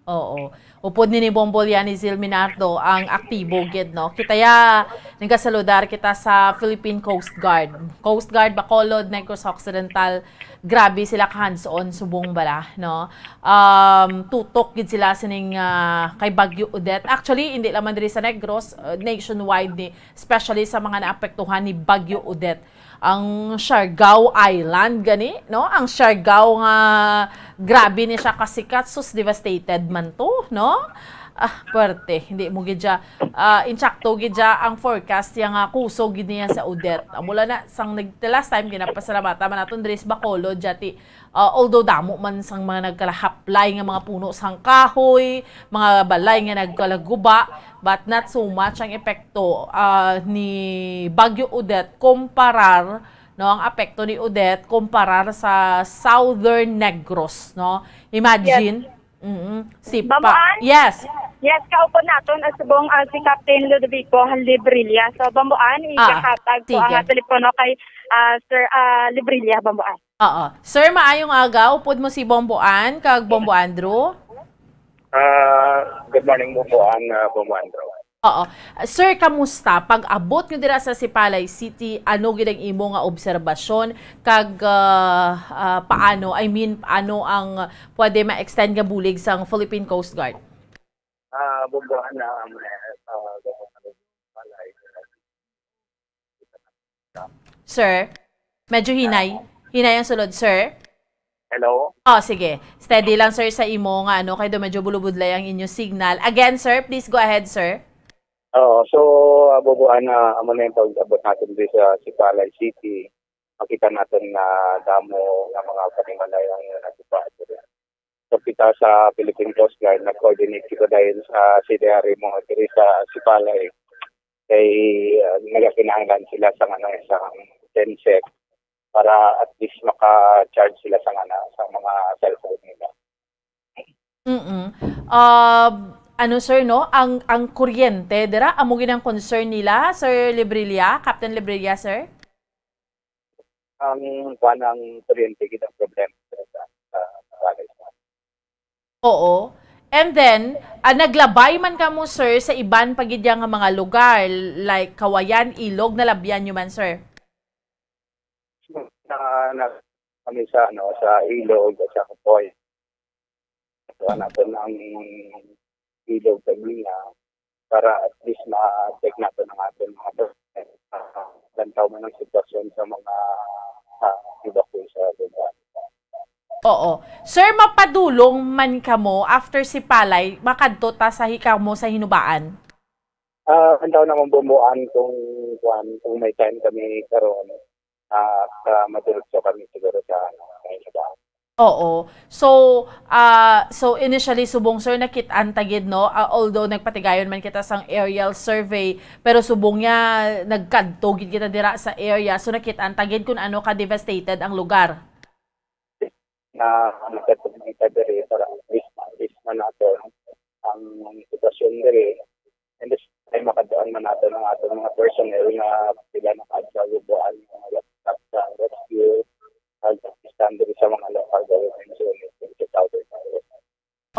Oo. Upod ni, ni Bombo Liani Zil Minardo ang aktibo gid, no? Kita ya, nagasaludar kita sa Philippine Coast Guard. Coast Guard, Bacolod, Negros Occidental, grabe sila ka hands-on subong bala, no? Um, tutok gid sila sining, ah, kay Bagyo Odette. Actually, hindi lamang diri sa Negros, uh, nationwide ni, especially sa mga naapektuhan ni Bagyo Odette. Ang Siargao Island gani, no? Ang Siargao nga grabe ni siya kasikat, sus, devastated man to, no? Ah, perte, hindi mo gid siya, ah, insakto gid siya ang forecast niya nga kusog gid niya sa Odette. Amo lang na, sang nag-, the last time, ginapasalamatan man naton diri sa Bacolod, dya ti, ah, although damo man sang mga nagkalahaplay nga mga puno sang kahoy, mga balay nga nagkalaguba, but not so much ang epekto, ah, ni Bagyo Odette kumparar, no, ang epekto ni Odette kumparar sa Southern Negros, no? Imagine, Yes. Mm-mm. Si pa-, Bambuan? Yes. Yes, kaupod naton ang subong, ah, si Captain Ludovico Librilla. So, Bambuan, Ah, ikahatag ko ang sige. telepono kay, ah, Sir, ah, Librilla, Bambuan. Oo. Sir, maayong aga. Upod mo si Bombo Ann kag Bombo Andrew. Ah, good morning, Bombo Ann, ah, Bombo Andrew. Oo. Sir, kamusta? Pag-abot nyo dira sa Sipalay City, ano gid ang imo nga obserbasyon? Kag, ah, ah, paano, I mean, paano ang pwede ma-extend nga bulig sang Philippine Coast Guard? Ah, Bombo Ann, ah, may, ah, Sir? Medyo hinay. Hinay ang sulod, sir. Hello? Oh, sige. Steady lang, sir, sa imo nga, ano, kay do medyo bulubudlay ang inyo signal. Again, sir, please go ahead, sir. Oo, so, ah, Bombo Ann, ah, amo na yung pag-abot natin dito sa Sipalay City. Makita natin na damo nga mga panimalay ang nagpapahid. So, kita sa Philippine Coast Guard, nag-coordinate kita dayon sa C D R M diri sa Sipalay. Kay, ah, nagakinahanglan sila sa, ano, sa genset para at least maka-charge sila sa, ano, sa mga cellphone nila. Mm. Ah, ano, sir, no? Ang, ang kuryente, dira, amo gid ang concern nila, Sir Librilla, Captain Librilla, sir? Ang, kuwan, ang kuryente gid ang problema sa, sa, sa bagay sa Oo. And then, ah, naglabay man kamo, sir, sa iban pa gid nga mga lugar, like Kawayan, Ilog, nalabyan nyo man, sir? Na, na, kami sa, ano, sa Ilog at sa Kapoy. So, natin ang Ilog kanina para at least ma-check natin ang ating mga, ah, lantaw man ang sitwasyon sa mga, ah, evacuee sa lugar. Oo. Sir, mapadulong man kamo after Sipalay, makadto ta sa hi-, kamo sa Hinubaan? Ah, ang tao naman bumbuan kung, kuwan, kung may time kami karon, ah, ka madiretso kami siguro sa, ano, sa Hinubaan. Oo. So, ah, so initially, subong, sir, nakit-an ta gid, no? Ah, although nagpatigayon man kita sang aerial survey, pero subong niya nagkadto gid kita dira sa area. So, nakit-an ta gid kung ano ka devastated ang lugar. Na nakatulong kita diri para at least ma-assist man nato ang sitwasyon diri. And this time, makadaan man nato ang aton mga personnel nga sila nakaadto sa Bubuan, mga staff sa rescue, ag assistant diri sa mga local government unit diri sa Southern Iloilo.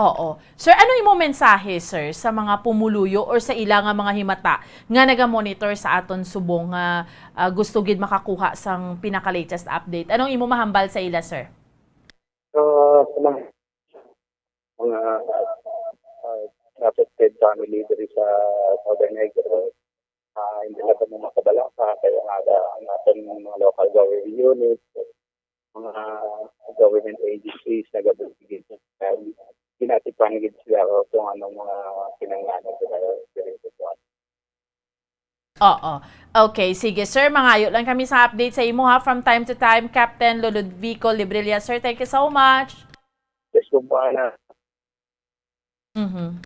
Oo. Sir, ano imo mensahe, sir, sa mga pumuluyo or sa ila nga mga himata nga naga-monitor sa aton subong nga, ah, gusto gid makakuha sang pinaka-latest update? Anong imo mahambal sa ila, sir? So, sa mga, mga, ah, affected family diri sa Southern Negros, ah, hindi na kami makabalaka, kaya nga, ah, ang aton mga local government units, mga government agencies, nagabuligid, ginatipan gid sila kung anong mga kinahanglan nila diri sa kuwan. Oo. Okay, sige, sir, mangayo lang kami sa update sa imo, ha, from time to time, Captain Ludovico Librilla. Sir, thank you so much. Yes, po, Ana. Mhm.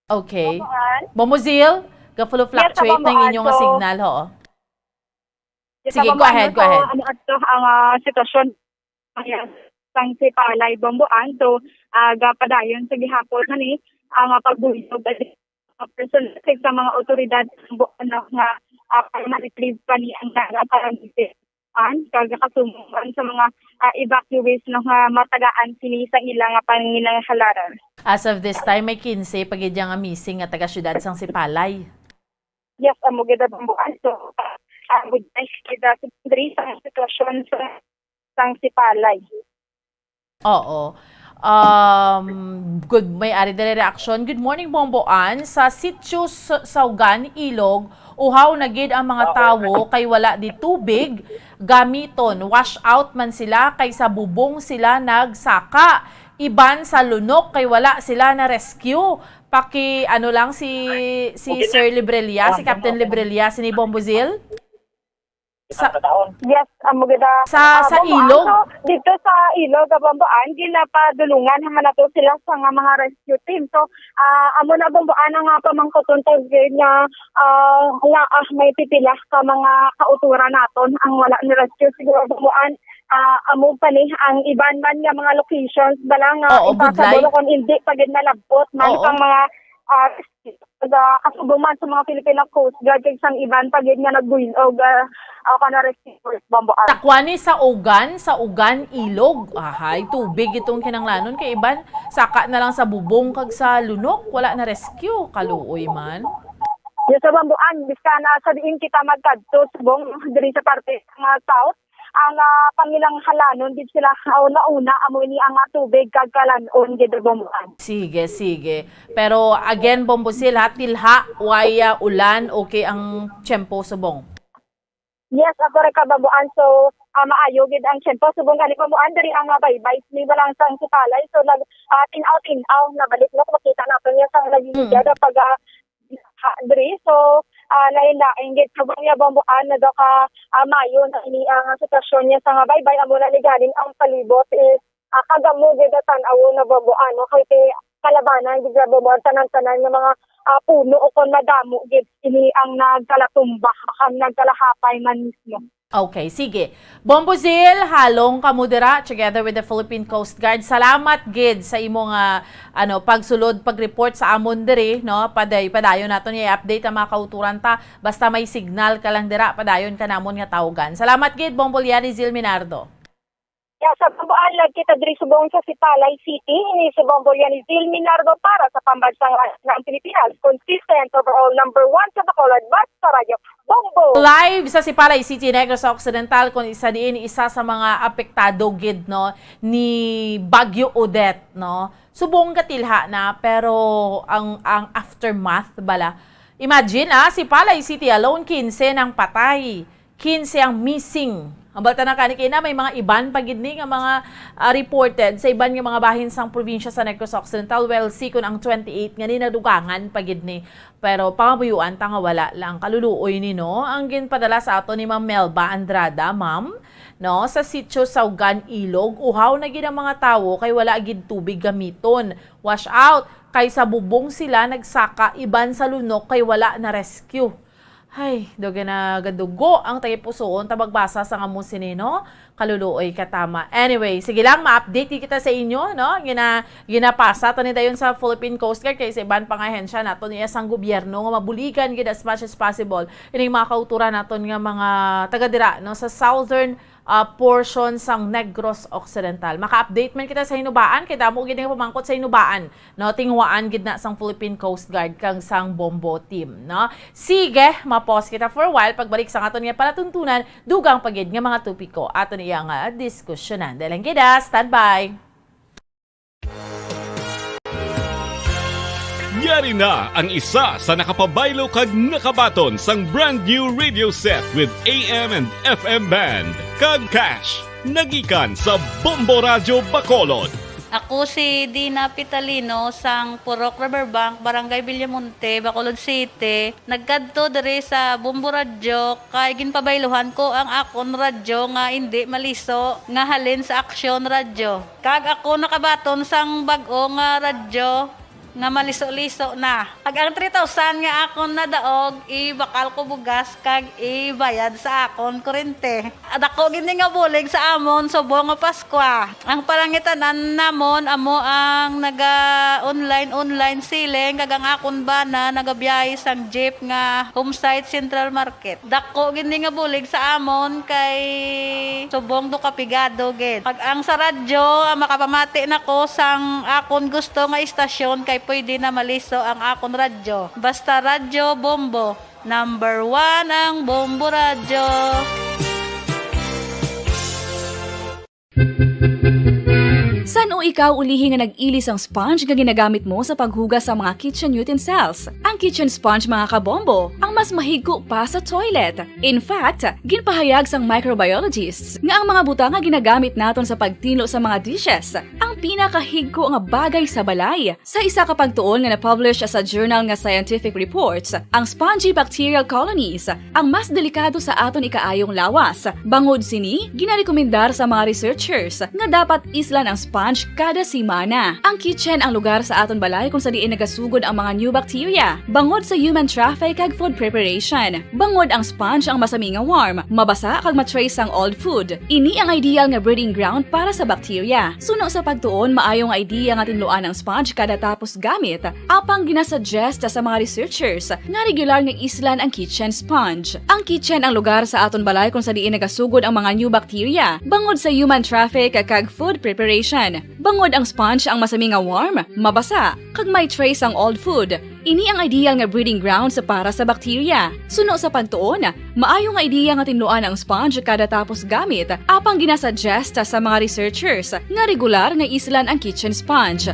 Okay. Bombo Ann? Bombo Zil, ga-follow Yes, fluctuate Bombo ng Ann. Inyong So, signal, ho. Yes, Sige, Bombo go Ann. ahead, go So, ahead. ano ato ang, ah, sitwasyon ngayon sang Sipalay, Bombo Ann? So, ah, gapadayon sa gihapon na ni ang, ah, pagbuyog at mga personal sa mga otoridad, Bombo Ann, nga, ah, para ma-retrieve pa ni ang daga para An, kag nakasumang sa mga, ah, evacuees, no, nga matagaan sini sa ila nga panginahalaran. As of this time, may kinse pa gid nga missing nga taga-siyudad sang Sipalay. Yes, amo gid ang Bombo Ann. So, ah, amo gid ang diri sa sitwasyon sa, sang Sipalay. Oo. Um, good, may ari diri reaksyon. Good morning, Bombo Ann. Sa Sitio S-, Saugan, Ilog, uhaw na gid ang mga Oo. tawo kay wala di tubig gamiton. Wash out man sila kay sa bubong sila nagsaka. Iban sa Lunok kay wala sila na-rescue. Paki, ano lang, si, si Okay na. Sir Librella, Ah, si Captain Bombo. Librella, sini Bombo Zil? Sa Yes, amo gid, ah, Sa, ah, sa Bombo Ann. Ilog? So, dito sa Ilog, ah, Bombo Ann, ginapadulungan naman nato sila sa nga mga rescue team. So, ah, amo na, Bombo Ann, ang, ah, pamangkuton ta gid nga, ah, nga, ah, may pipila ka mga kauturan naton ang wala ni rescue. Siguro, Bombo Ann, ah, amo pa ni ang iban man nga mga locations bala nga Oo, impossible Budlay. Kung hindi pa gid nalabot man Oo. Pang mga, ah, Sa kasubong man sa mga Filipino Coast Guard, kag sang iban pa gid nga nagbuy-, og, ah, ah, kana rescuers, Bombo Ann. Takwa ni sa ugan, sa ugan, ilog. Ahay, tubig itong kinanglanon kay iban saka na lang sa bubong kag sa lunok, wala na rescue. Kaluoy man. Yes, sa Bombo Ann, bisan na sa diin kita magkadto, subong diri sa parte sa mga south, ang, ah, panginahanglanon gid sila, ah, una-una, amo ini ang, ah, tubig kag kalan-on gid, Bombo Ann. Sige, sige. Pero again, Bombo Zil, ha, tilha, way, ah, ulan, okay ang tiyempo subong? Yes, ako ra ka, Bombo Ann. So, ah, maayo gid ang tiyempo subong gani, Bombo Ann, diri ang, ah, baybay ni balang sang Sipalay. So, nag, ah, tin-aw-tin-aw na balik, no, makita nato niya sa Mm. nagigigada pag, ah, ha, diri. So, ah, lain-lain gid. Subong niya, Bombo Ann, na daw ka, ah, maayo na ini ang sitwasyon niya sa nga baybay. Amo na ni galing ang palibot is, ah, kagamo gid ang tan-aw na, Bombo Ann, no? Kay ti-, kalabanan gid, Bombo Ann, tanan-tanan nga mga, ah, puno o kon madamo gid ini ang nagkalatumba, ang nagkalahapay man mismo. Okay, sige. Bombo Zil, halong kamo dira together with the Philippine Coast Guard. Salamat gid sa imo nga, ano, pagsulod, pag-report sa amon diri, no? Paday-, padayon naton i-update ang mga kauturan ta. Basta may signal ka lang dira, padayon ka namon nga tawgan. Salamat gid, Bombo Liani Zil Minardo. Ya, sa Bombo Ann, live kita diri subong sa Sipalay City. Ini si Bombo Liani Zil Minardo para sa Pambansang Radyo ng Pilipinas. Consistent, overall number one sa Bacolod, basta sa Radyo Bombo. Live sa Sipalay City, Negros Occidental, kung isa diin, isa sa mga apektado gid, no, ni Bagyo Odette, no? Subong katilha na, pero ang, ang aftermath bala. Imagine, ah, Sipalay City alone, kinse nang patay, kinse ang missing. Ang balta na kani kina, may mga iban pa gid ni nga mga, ah, reported sa iban nga mga bahin sang probinsya sa Negros Occidental. Well, si kun ang twenty-eight nga ni nadugangan pa gid ni. Pero pangabuyuan ta nga wala lang kaluluoy ni, no? Ang ginpadala sa ato ni Ma'am Melba Andrada, ma'am, no, sa sitio Saugan, Ilog, uhaw na gid ang mga tawo kay wala gid tubig gamiton. Wash out, kay sa bubong sila nagsaka, iban sa lunok kay wala na rescue. Hay, dugay na gadugo ang tagipusoon ta magbasa sang amo sini, no? Kaluluoy ka tama. Anyway, sige lang, ma-update kita sa inyo, no? Gina-, ginapasa ta ni dayon sa Philippine Coast Guard kay sa iban pa nga ahensya nato niya sang gobyerno nga mabuligan gid as much as possible ining mga kauturan naton nga mga taga dira, no, sa southern, ah, portion sang Negros Occidental. Maka-update man kita sa hinubaan kay damo gid nga pamangkot sa hinubaan, no, tinguhaan gid na sang Philippine Coast Guard kag sang Bombo team, no? Sige, ma-pause kita for a while. Pagbalik sa aton nga palatuntunan, dugang pa gid nga mga topiko aton iya nga diskusyonan. Dalang gid, ah, standby. Yari na ang isa sa nakapabaylo kag nakabaton sang brand new radio set with A M and F M band kag cash, nagikan sa Bombo Radyo Bacolod. Ako si Dina Pitalino sang Purok Riverbank, Barangay Villamonte, Bacolod City. Nagkadto diri sa Bombo Radyo kay ginpabayluhan ko ang akon radyo nga indi maliso nga halin sa Aksyon Radyo. Kag ako nakabaton sang bag-o nga radyo nga maliso-liso na. Kag ang three thousand nga akon nadaog, ibakal ko bugas kag ibayad sa akon kurente. Dako gid ni nga bulig sa amon subong nga Paskwa. Ang palangitan-an namon amo ang naga-online, online selling, kag ang akon bana nagabiyahe sang jeep nga home site Central Market. Dako gid ni nga bulig sa amon kay subong do kapigado gid. Pag ang sa radyo, ah, makapamati na ko sang akon gusto nga istasyon kay pwede na maliso ang akon radyo. Basta Radyo Bombo, number one ang Bombo Radyo. San-o ikaw ulihi nga nag-ili sang sponge nga ginagamit mo sa paghugas sa mga kitchen utensils? Ang kitchen sponge, mga kabombo, ang mas mahigko pa sa toilet. In fact, ginpahayag sang microbiologists nga ang mga butang nga ginagamit naton sa pagtinlo sa mga dishes ang pinakahigko nga bagay sa balay. Sa isa ka pagtuon nga na-publish sa journal nga Scientific Reports, ang spongy bacterial colonies ang mas delikado sa aton ikaayong lawas. Bangod sini, ginarekomendar sa mga researchers nga dapat islan ang sponge kada semana. Ang kitchen ang lugar sa aton balay kung sa diin nagasugod ang mga new bacteria, bangod sa human traffic kag food preparation. Bangod ang sponge ang masami nga warm, mabasa kag ma-trace ang old food. Ini ang ideal nga breeding ground para sa bacteria. Suno sa pagtuon, maayo nga idea nga tinluan ang sponge kada tapos gamit, apang ginasuggest sa mga researchers nga regular nga islan ang kitchen sponge. Ang kitchen ang lugar sa aton balay kung sa diin nagasugod ang mga new bacteria, bangod sa human traffic kag food preparation. Bangod ang sponge ang masami nga warm, mabasa, kag may trace ang old food, ini ang ideal nga breeding grounds para sa bacteria. Suno sa pagtuon, maayo nga idea nga tinluan ang sponge kada tapos gamit, apang ginasuggest sa mga researchers nga regular nga islan ang kitchen sponge.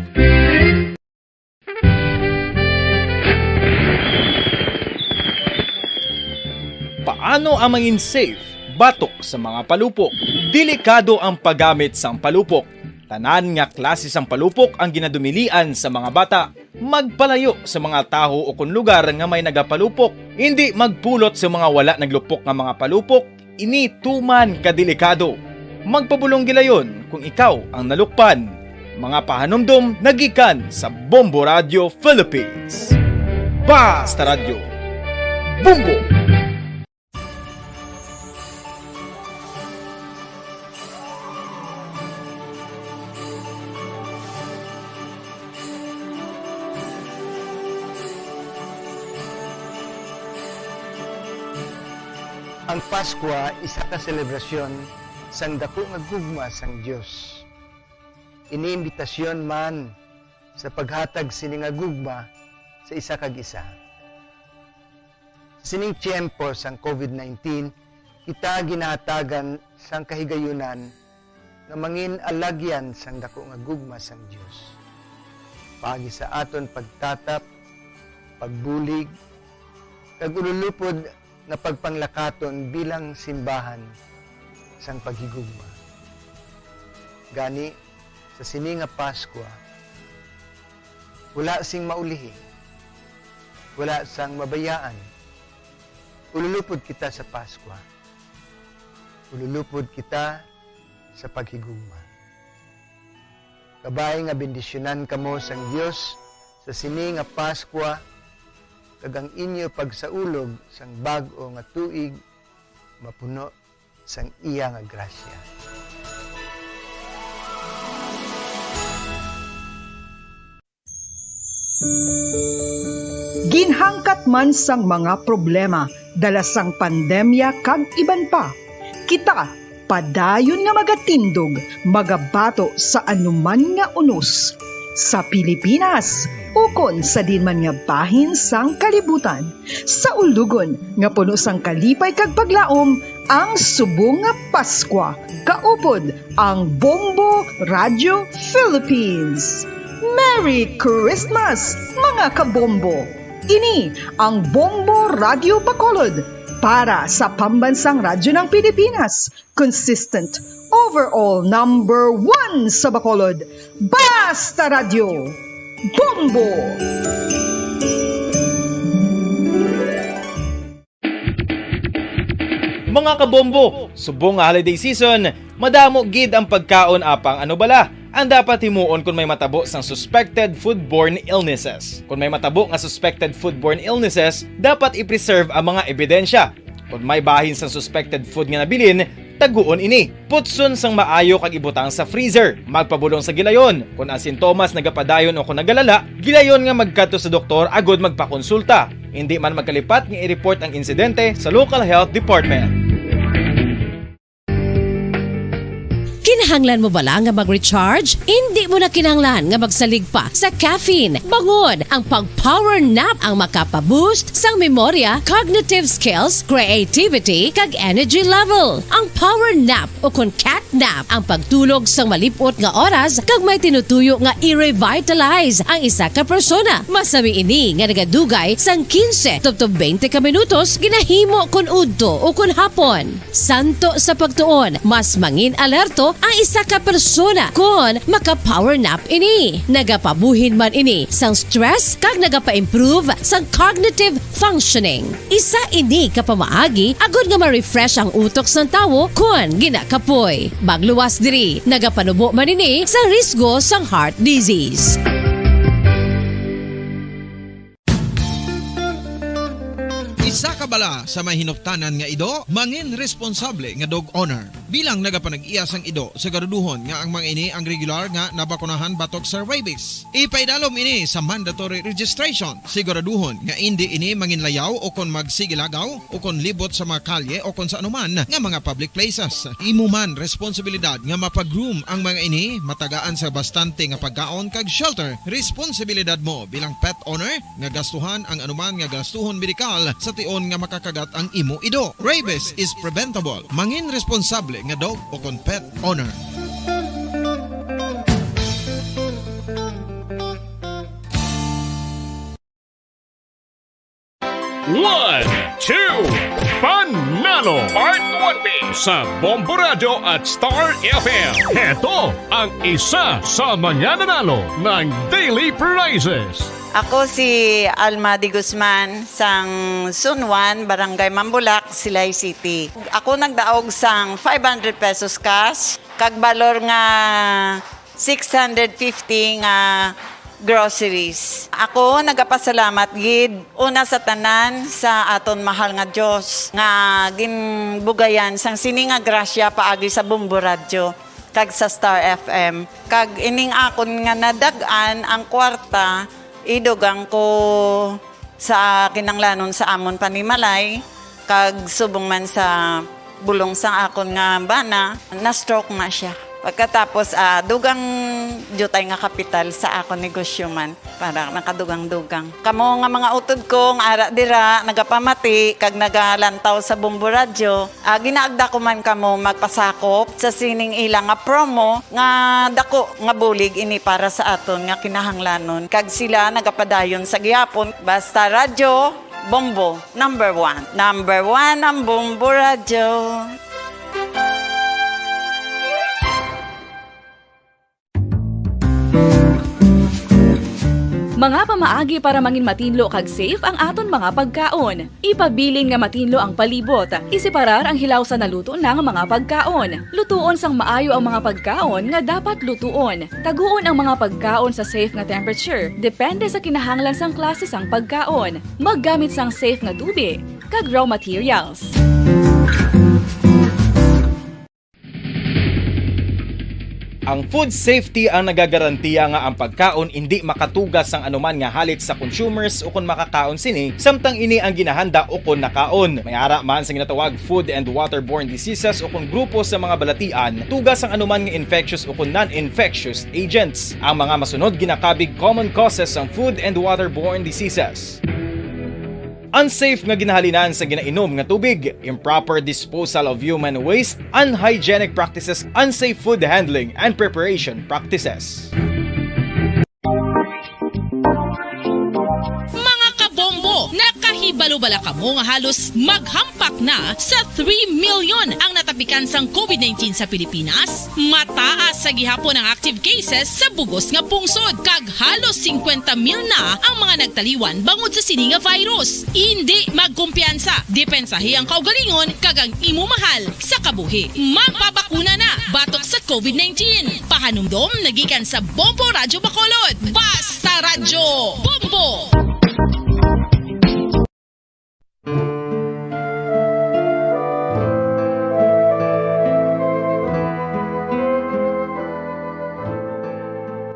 Paano ang mangin safe batok sa mga palupok? Delikado ang paggamit sang palupok. Tanan nga klase sang palupok ang ginadumilian sa mga bata. Magpalayo sa mga taho ukon lugar nga may nagapalupok. Indi magpulot sa mga wala naglupok nga mga palupok. Ini tuman ka delikado. Magpabulong gilayon kung ikaw ang nalukpan. Mga pahanumdom nagikan sa Bombo Radio Philippines. Basta Radyo, Bombo! Ang Paskwa isa ka selebrasyon sang daku nga gugma sang Dios. Ini imbitasyon man sa paghatag sini nga gugma sa isa kag isa. Sa sining tiyempo sang COVID nineteen, kita ginahatagan sang kahigayunan nga mangin alagyan sang daku nga gugma sang Dios, paagi sa aton pagtatap, pagbulig, kag ululupod nga pagpanglakaton bilang simbahan. sang paghigugma. Gani, sa sini nga Paskwa, wala sing maulihi, wala sang mabayaan. Ululupod kita sa Paskwa. Ululupod kita sa paghigugma. Kabay nga bendisyonan kamo sang Dios sa sini nga Paskwa, kag ang inyo pagsaulog sang bag-o nga tuig mapuno sang iya nga grasya. Ginhangkat man sang mga problema dala sang pandemya kag iban pa, kita padayon nga magatindog, magabato sa anuman nga unos, sa Pilipinas ukon sa diin man nga bahin sang kalibutan, sa ulugon nga puno sang kalipay kag paglaom, ang subong nga Paskwa. Kaupod ang Bombo Radio Philippines. Merry Christmas, mga kabombo! Ini ang Bombo Radio Bacolod para sa Pambansang Radyo ng Pilipinas, consistent, overall number one sa Bacolod. Basta Radyo, Bombo! Mga kabombo, subong nga holiday season, madamo gid ang pagkaon apang ano bala ang dapat himuon kon may matabo sang suspected foodborne illnesses. Kon may matabo nga suspected foodborne illnesses, dapat i-preserve ang mga ebidensya. Kon may bahin sang suspected food nga nabilin, taguon ini. Putson sang maayo kag ibutang sa freezer. Magpabulong sa gilayon. Kon ang sintomas nagapadayon o kon nagalala, gilayon nga magkadto sa doktor agod magpakonsulta. Indi man magkalipat nga i-report ang insidente sa local health department. Kinahanglan mo bala nga mag-recharge? Indi mo na kinahanglan nga magsalig pa sa caffeine. Bangon, ang pag-power nap ang makapa-boost sang memorya, cognitive skills, creativity, kag energy level. Ang power nap o kon cat nap ang pagtulog sang malip-ot nga oras kag may tinutuyo nga i-revitalize ang isa ka persona. Masami ini nga nagadugay sang kinse tubtob twenty ka minutos ginahimo kon udto o kon hapon. Santo sa pagtuon, mas mangin-alerto ang isa ka persona kon maka-power nap ini. Nagapabuhin man ini sang stress kag nagapa-improve sang cognitive functioning. Isa ini ka pamaagi agod nga ma-refresh ang utok sang tawo kon ginakapoy. Magluwas diri, nagapanubo man ini sang risgo sang heart disease. Isa ka bala sa may hinuptanan nga ido, mangin responsable nga dog owner. Bilang nagapanag-iya sang ido, siguraduhon nga ang mga ini ang regular nga nabakunahan batok sa rabies. Ipaidalom ini sa mandatory registration. Siguraduhon nga indi ini manginlayaw o kon magsigilagaw o kon libot sa mga kalye o kon sa anuman nga mga public places. Imo man responsibilidad nga mapa-groom ang mga ini, matagaan sa bastante nga pagkaon kag shelter. Responsibilidad mo bilang pet owner nga gastuhan ang anuman nga gastuhon medikal sa tion nga makakagat ang imo ido. Rabies is preventable. Mangin responsable nga dog o kon pet owner. One, two, Panalo Part one B sa Bombo Radyo at Star F M. Heto ang isa sa mga nananalo ng Daily Prizes. Ako si Alma de Guzman sang Zone one, Barangay Mambulak, Silay City. Ako nagdaog sang five hundred pesos cash kag balor nga six hundred fifty nga groceries. Ako nagapasalamat gid una sa tanan sa aton mahal nga Dios nga ginbugayan sang sini nga grasya paagi sa Bombo Radyo kag sa Star F M. Kag ining akon nga nadag-an ang kwarta, idugang ko sa kinanglanon sa amon panimalay, kag subong man sa bulong sang akon nga bana, na-stroke na sia. Pagkatapos, ah, dugang diutay nga kapital sa akon negosyo man, para nakadugang-dugang. Kamo nga mga utod ko nga ara dira, nagapamati kag nagalantaw sa Bombo Radyo, ah, ginaagda ko man kamo magpasakop sa sining ila nga promo nga dako nga bulig ini para sa aton nga kinahanglanon. Kag sila nagapadayon sa gihapon, basta radyo, Bombo, number one. Number one ang Bombo Radyo. Mga pamaagi para mangin matinlo kag safe ang aton mga pagkaon. Ipabilin nga matinlo ang palibot. Iseparar ang hilaw sa naluto na nga mga pagkaon. Lutuon sang maayo ang mga pagkaon nga dapat lutuon. Taguon ang mga pagkaon sa safe nga temperature, depende sa kinahanglan sang klase sang pagkaon. Maggamit sang safe nga tubi kag raw materials. Ang food safety ang nagagarantiya nga ang pagkaon indi makatuga sang anuman nga halit sa consumers ukon makakaon sini, samtang ini ang ginahanda ukon nakaon. May ara man sa ginatawag food and waterborne diseases ukon grupo sa mga balatian, tuga sang anuman nga infectious ukon non-infectious agents. Ang mga masunod ginakabig common causes sang food and waterborne diseases. Unsafe nga ginahalinan sa ginainom nga tubig, improper disposal of human waste, unhygienic practices, unsafe food handling and preparation practices. Mga kabombo, nakahibalo bala kamo nga halos maghampak na sa three million ang natapikan sang COVID nineteen sa Pilipinas? Mataas sa gihapon ang active cases sa bug-os nga pungsod, kag halos singkwenta mil na ang mga nagtaliwan bangod sa sini nga virus. Indi magkumpiyansa, depensahi ang kaugalingon kag ang imo mahal sa kabuhi. Magpabakuna na batok sa COVID nineteen. Pahanumdom nagikan sa Bombo Radyo Bacolod. Basta Radyo Bombo!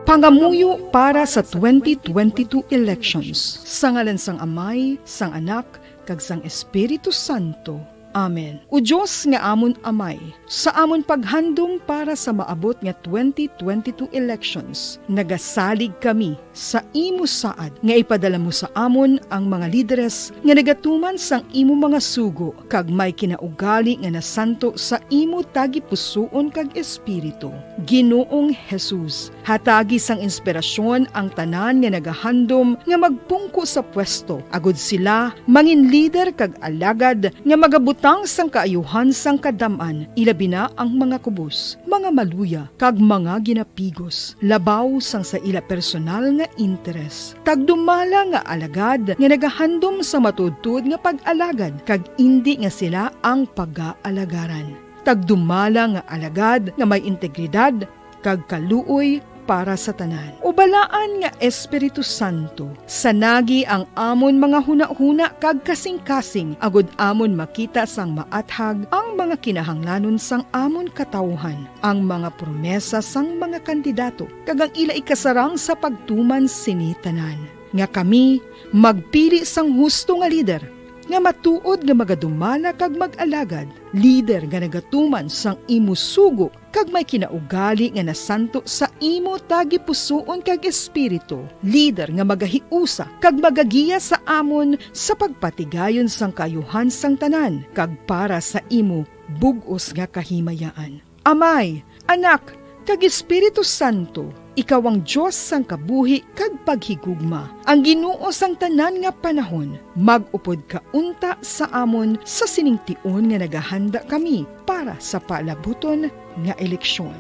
Pangamuyo para sa twenty twenty-two elections. Sa ngalan sang Amay, sang Anak, kag sang Espiritu Santo. Amen. O Dios nga amon Amay, sa amon paghandom para sa maabot nga twenty twenty-two elections, nagasalig kami sa imo saad nga ipadala mo sa amon ang mga lideres nga nagatuman sang imo mga sugo kag may kinaugali nga nasanto sa imo tagipusoon kag espiritu. Ginoong Jesus, hatagi sang inspirasyon ang tanan nga nagahandom nga magpungko sa pwesto, agud sila mangin lider kag alagad nga magabutang sang kaayuhan sang kadam-an, ilabi na ang mga kubos, mga maluya, kag mga ginapigos, labaw sang sa ila personal nga interes. Tagdumala nga alagad nga nagahandom sa matuodtuod nga pag-alagad, kag indi nga sila ang pagaalagaran. Tagdumala nga alagad nga may integridad kag kaluoy para sa tanan. O balaan nga Espiritu Santo, sanagi ang amon mga hunahuna kag kasingkasing, agud amon makita sang maathag ang mga kinahanglanon sang amon katawuhan, ang mga promesa sang mga kandidato, kag ang ila ikasarang sa pagtuman sini tanan. Nga kami magpili sang husto nga lider, nga matuod nga magadumala kag mag-alagad, lider nga nagatuman sang imo sugo kag may kinaugali nga nasanto sa imo tagipusoon kag espiritu, lider nga magahiusa kag magagiya sa amon sa pagpatigayon sang kaayuhan sang tanan kag para sa imo bug-os nga kahimayaan. Amay, Anak, kag Espiritu Santo, ikaw ang Dios sang kabuhi kag paghigugma, ang Ginoo sang tanan nga panahon. Mag-upod ka unta sa amon sa sining tion nga nagahanda kami para sa palabuton nga eleksyon.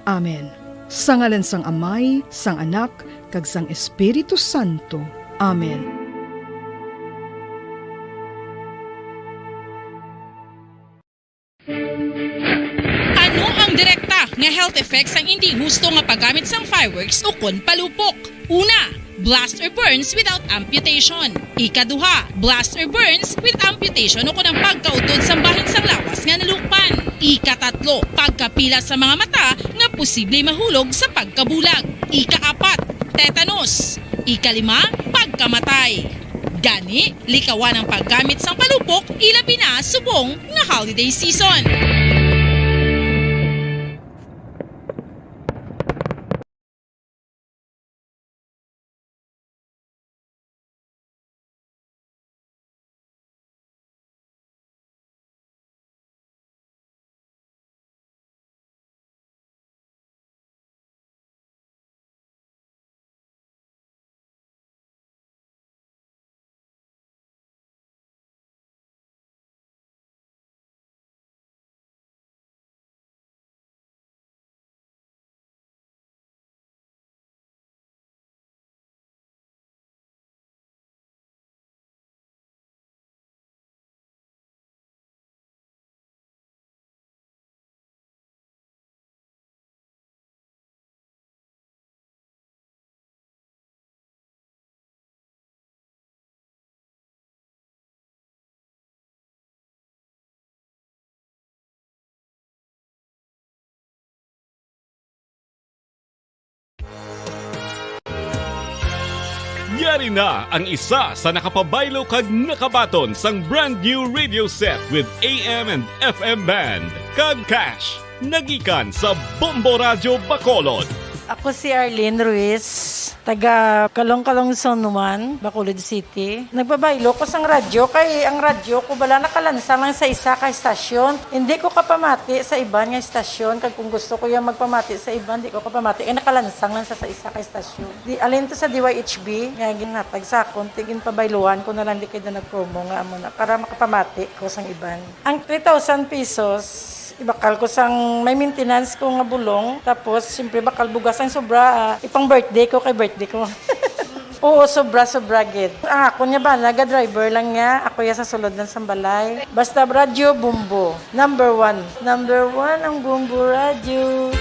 Amen. Sa ngalan sang Amay, sang Anak, kag sang Espiritu Santo. Amen. Ano ang direkta nga health effects sang indi husto nga paggamit sang fireworks ukon palupok? Una, blast or burns without amputation. Ikaduha, blast or burns with amputation ukon ang pagkautod sang bahin sang lawas nga nalukpan. Ikatatlo, pagkapila sa mga mata nga posible mahulog sa pagkabulag. Ikaapat, tetanus. Ikalima, pagkamatay. Gani, likawan ang paggamit sang palupok, ilabi na subong nga holiday season. Ari na ang isa sa nakapabaylo kag nakabaton sang brand new radio set with A M and F M band kag cash. Nagikan sa Bombo Radyo Bacolod. Ako si Arlene Ruiz, taga Calong-Calong Zone one, Bacolod City. Nagpabaylo ko sang radyo kay ang radyo ko bala nakalansang lang sa isa ka estasyon. Hindi ko kapamati sa iban nga estasyon, kag kung gusto ko yung magpamati sa iban, di ko kapamati kay nakalansang lang sa, sa isa ka estasyon. Di, alin to sa D Y H B nga ginhatag sa akon, ti ginpabayluhan ko na lang di kay da nag-promo nga amo na para makapamati ko sang iban. Ang three thousand pesos, ibakal ko sang may maintenance ko nga bulong. Tapos, siyempre, bakal bugas ang sobra, ah, ipang birthday ko kay birthday ko. Oo, sobra, sobra gid. Ang akon nga bana, ga-driver lang niya. Ako ya sa sulod lang sang balay. Basta radyo, Bombo. Number one. Number one ang Bombo Radyo.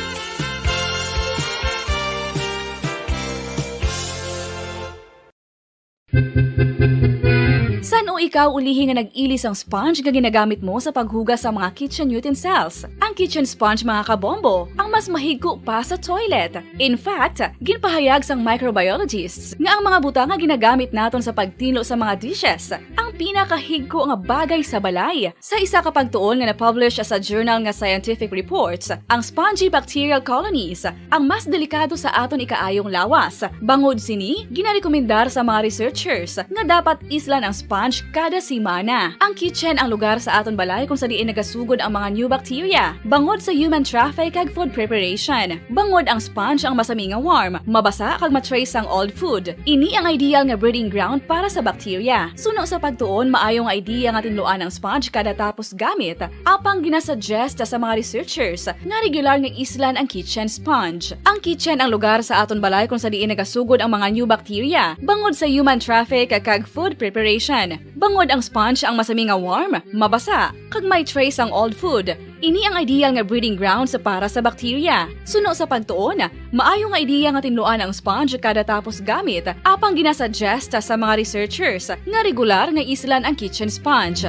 San-o ikaw ulihi nga nag-ili sang sponge nga ginagamit mo sa paghugas sa mga kitchen utensils? Ang kitchen sponge, mga kabombo, ang mas mahigko pa sa toilet. In fact, ginpahayag sang microbiologists nga ang mga butang nga ginagamit naton sa pagtinlo sa mga dishes ang pinakahigko nga bagay sa balay. Sa isa ka pagtuon nga na-publish sa journal nga Scientific Reports, ang spongy bacterial colonies ang mas delikado sa aton ikaayong lawas. Bangod sini, ginarekomendar sa mga researchers nga dapat islan ang sponge kada semana. Ang kitchen ang lugar sa aton balay kung sa diin nagasugod ang mga new bacteria bangod sa human traffic kag food preparation. Bangod ang sponge ang masami nga warm, mabasa kag ma-trace sang old food. Ini ang ideal nga breeding ground para sa bacteria. Suno sa pagtuon, maayo nga idea nga tinluan ang sponge kada tapos gamit. Apang ginasuggest sa mga researchers nga regular nga islan ang kitchen sponge. Ang kitchen ang lugar sa aton balay kung sa diin nagasugod ang mga new bacteria bangod sa human traffic kag food preparation. Bangod ang sponge ang masami nga warm, mabasa, kag may trace ang old food. Ini ang ideal nga breeding grounds para sa bacteria. Suno sa pagtuon, maayo nga idea nga tinluan ang sponge kada tapos gamit, apang ginasuggest sa mga researchers nga regular nga islan ang kitchen sponge.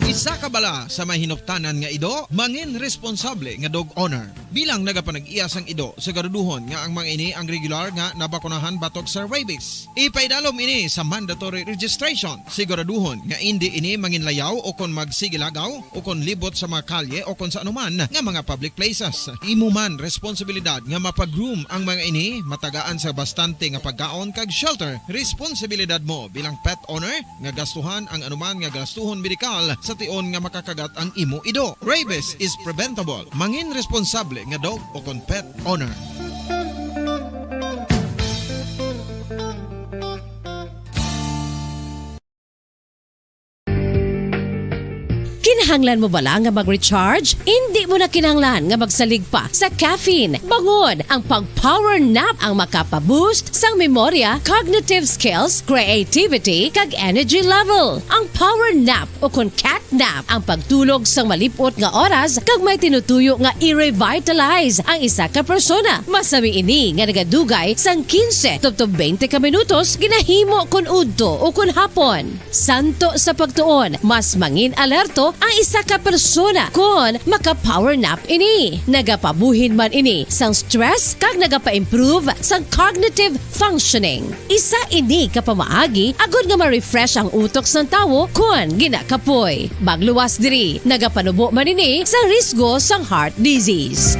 Isa ka bala sa may hinuptanan nga ido, mangin responsable nga dog owner. Bilang nagapanag-iya sang ido, siguraduhon nga ang mga ini ang regular nga nabakunahan batok sa rabies. Ipaidalom ini sa mandatory registration. Siguraduhon nga indi ini manginlayaw o kon magsigilagaw o kon libot sa mga kalye o kon sa anuman nga mga public places. Imo man responsibilidad nga mapag-groom ang mga ini, matagaan sa bastante nga pagkaon kag shelter. Responsibilidad mo bilang pet owner nga gastuhan ang anuman nga gastuhon medikal sa tion nga makakagat ang imo ido. Rabies is preventable. Mangin responsable nga dog o kon pet owner. Kinahanglan mo bala nga mag-recharge? Indi mo na kinahanglan nga magsalig pa sa caffeine. Bangod ang pag-power nap ang makapa-boost sang memorya, cognitive skills, creativity, kag energy level. Ang power nap o kon cat nap ang pagtulog sang malip-ot nga oras kag may tinutuyo nga i-revitalize ang isa ka persona. Masami ini nga nagadugay sang quince tubtob twenty ka minutos ginahimo kon udto o kon hapon. Santo sa pagtuon, mas mangin alerto ang isa ka persona kon maka-power nap ini. Nagapabuhin man ini sang stress kag nagapa-improve sang cognitive functioning. Isa ini ka pamaagi agod nga ma-refresh ang utok sang tawo kon ginakapoy. Magluwas diri, nagapanubo man ini sa risgo sang heart disease.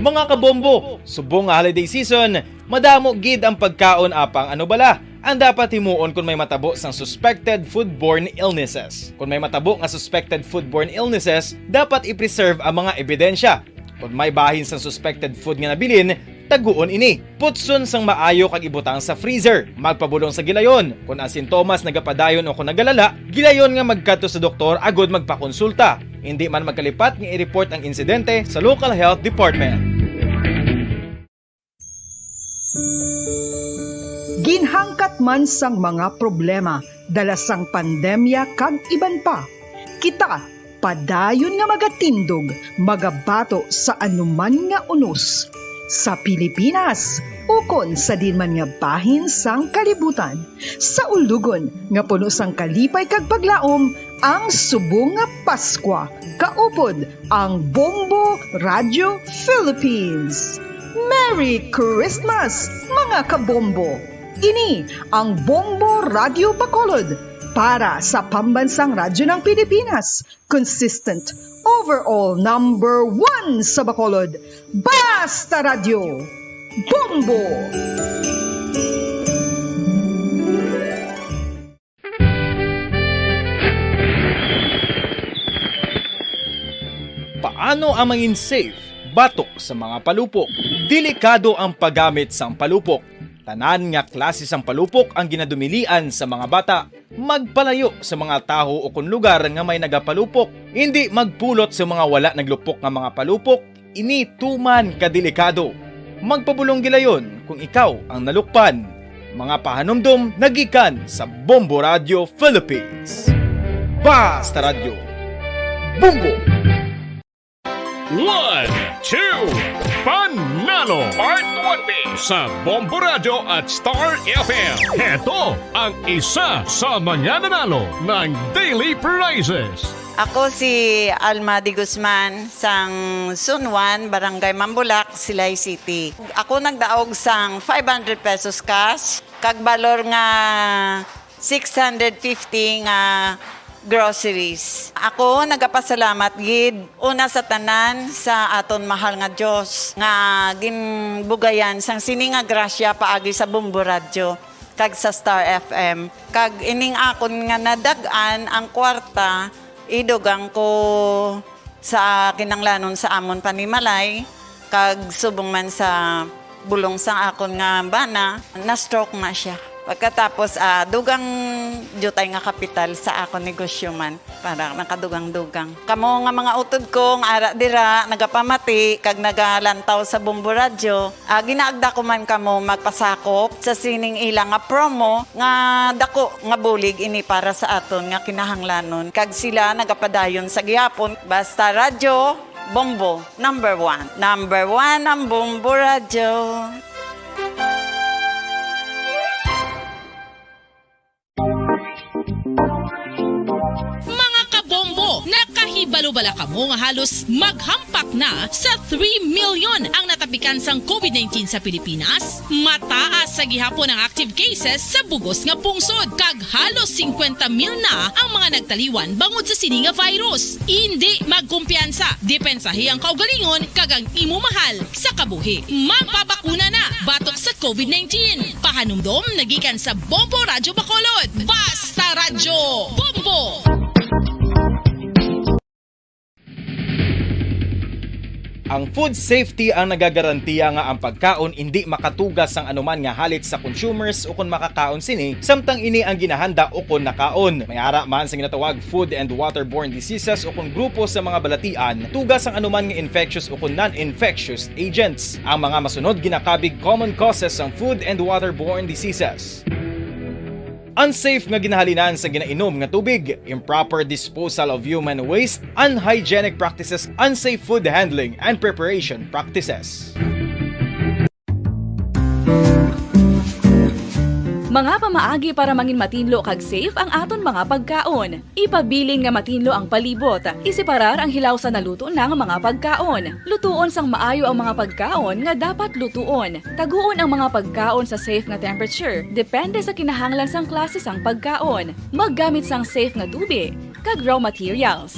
Mga kabombo, subong nga holiday season, madamo gid ang pagkaon, apang ano bala ang dapat himuon kon may matabo sang suspected foodborne illnesses? Kon may matabo nga suspected foodborne illnesses, dapat i-preserve ang mga ebidensya. Kon may bahin sang suspected food nga nabilin, taguon ini. Putson sang maayo kag ibutang sa freezer. Magpabulong sa gilayon. Kon ang sintomas nagapadayon o kon nagalala, gilayon nga magkadto sa doktor agod magpakonsulta. Indi man magkalipat nga i-report ang insidente sa local health department. Ginhangkat man sang mga problema dala sang pandemya kag iban pa, kita padayon nga magatindog, magabato sa anuman nga unos sa Pilipinas ukon sa diin man nga bahin sang kalibutan. Sa ulugon nga puno sang kalipay kag paglaom, Ang subong nga Paskwa, kaupod ang Bombo Radio Philippines. Merry Christmas, mga kabombo! Ini ang Bombo Radio Bacolod para sa Pambansang Radyo ng Pilipinas. Consistent, overall number one sa Bacolod. Basta Radyo, Bombo! Paano ang mangin safe batok sa mga palupok? Delikado ang paggamit sang palupok. Tanan nga klase sang palupok ang ginadumilian sa mga bata. Magpalayo sa mga tawo ukon lugar nga may nagapalupok. Indi magpulot sa mga wala naglupok nga mga palupok. Ini tuman ka delikado. Magpabulong gilayon kung ikaw ang nalukpan. Mga pahanumdom nagikan sa Bombo Radio Philippines. Basta Radyo, Bombo! One, two, Panalo! Part one B sa Bombo Radio at Star F M. Heto ang isa sa mga nanalo ng daily prizes. Ako si Alma de Guzman sang Zone one, Barangay Mambulak, Silay City. Ako nagdaog sang five hundred pesos cash, kag balor nga six hundred fifty nga groceries. Ako nagapasalamat gid una sa tanan sa aton mahal nga Dios nga ginbugayan sang sini nga grasya paagi sa Bombo Radyo kag sa Star F M. Kag ining akon nga nadag-an ang kwarta, idugang ko sa kinahanglanon sa amon panimalay, kag subong man sa bulong sang akon nga bana, na-stroke na siya. Pagkatapos, ah, dugang diutay nga kapital sa akon negosyo man, para nakadugang-dugang. Kamo nga mga utod ko nga ara dira, nagapamati kag nagalantaw sa Bombo Radyo, ah, ginaagda ko man kamo magpasakop sa sining ila nga promo nga dako nga bulig ini para sa aton nga kinahanglanon, kag sila nagapadayon sa gihapon. Basta Radyo, Bombo, number one. Number one ang Bombo Radyo. Mga kabombo, nakahibalo bala kamo nga halos maghampak na sa three million ang natapikan sang covid nineteen sa Pilipinas? Mataas sa gihapon ang active cases sa bug-os nga pungsod, kag halos singkwenta mil na ang mga nagtaliwan bangod sa sini nga virus. Indi magkumpiyansa, depensahi ang kaugalingon kag ang imo mahal sa kabuhi. Magpabakuna na batok sa covid nineteen. Pahanumdom nagikan sa Bombo Radyo Bacolod. Basta Radyo, Bombo! Ang food safety ang nagagarantiya nga ang pagkaon indi makatuga sang anuman nga halit sa consumers ukon makakaon sini, samtang ini ang ginahanda ukon nakaon. May ara man sa ginatawag food and waterborne diseases ukon grupo sa mga balatian tuga sang anuman nga infectious ukon non-infectious agents. Ang mga masunod ginakabig common causes sang food and waterborne diseases. Unsafe nga ginahalinan sa ginainom nga tubig, improper disposal of human waste, unhygienic practices, unsafe food handling and preparation practices. Mga pamaagi para mangin matinlo kag safe ang aton mga pagkaon. Ipabilin nga matinlo ang palibot. Iseparar ang hilaw sa naluto na nga mga pagkaon. Lutuon sang maayo ang mga pagkaon nga dapat lutuon. Taguon ang mga pagkaon sa safe nga temperature, depende sa kinahanglan sang klase sang pagkaon. Maggamit sang safe nga tubig kag raw materials.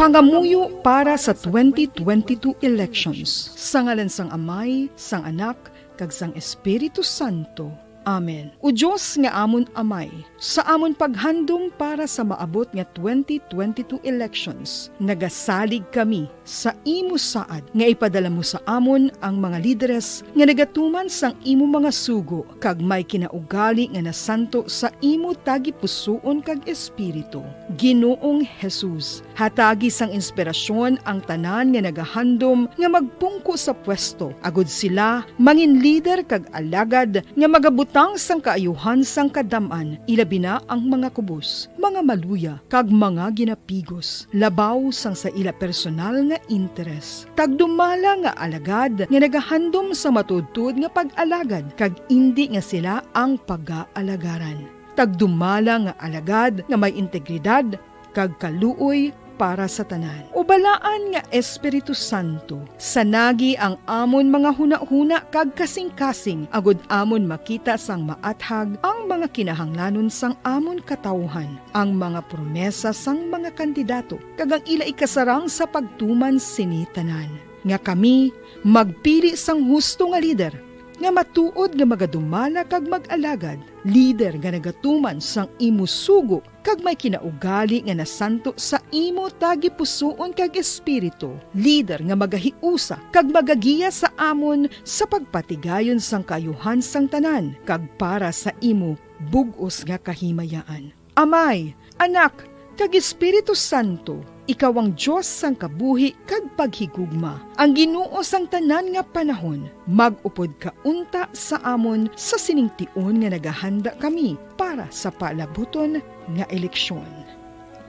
Pangamuyo para sa twenty twenty-two elections. Sa ngalan sang Amay, sang Anak, kag sang Espiritu Santo. Amen. O Dios nga amon Amay, sa amon paghandom para sa maabot nga twenty twenty-two elections, nagasalig kami sa imo saad nga ipadala mo sa amon ang mga lideres nga nagatuman sang imo mga sugo kag may kinaugali nga nasanto sa imo tagipusoon kag Espiritu. Ginoong Jesus, Hatagi sang inspirasyon ang tanan nga nagahandom nga magpungko sa pwesto, agud sila mangin lider kag alagad nga magabutang sang kaayuhan sang kadam-an, ilabi na ang mga kubos, mga maluya, kag mga ginapigos, labaw sang sa ila personal nga interes. Tagdumala nga alagad nga nagahandom sa matuodtuod nga pag-alagad, kag indi nga sila ang pagaalagaran. Tagdumala nga alagad nga may integridad kag kaluoy para sa tanan. O Balaan nga Espiritu Santo, sanagi ang amon mga hunahuna kag kasingkasing, agud amon makita sang maathag ang mga kinahanglanon sang amon katawuhan, ang mga promesa sang mga kandidato, kag ang ila ikasarang sa pagtuman sini tanan, nga kami magpili sang husto nga lider, nga matuod nga magadumala kag mag-alagad, lider nga nagatuman sang imo sugo kag may kinaugali nga nasanto sa imo tagipusoon kag espiritu, lider nga magahiusa kag magagiya sa amon sa pagpatigayon sang kaayuhan sang tanan kag para sa imo bug-os nga kahimayaan. Amay, Anak, kag Espiritu Santo, ikaw ang Dios sang kabuhi kag paghigugma, ang Ginoo sang tanan nga panahon. Mag-upod ka unta sa amon sa sining tion nga nagahanda kami para sa palabuton nga eleksyon.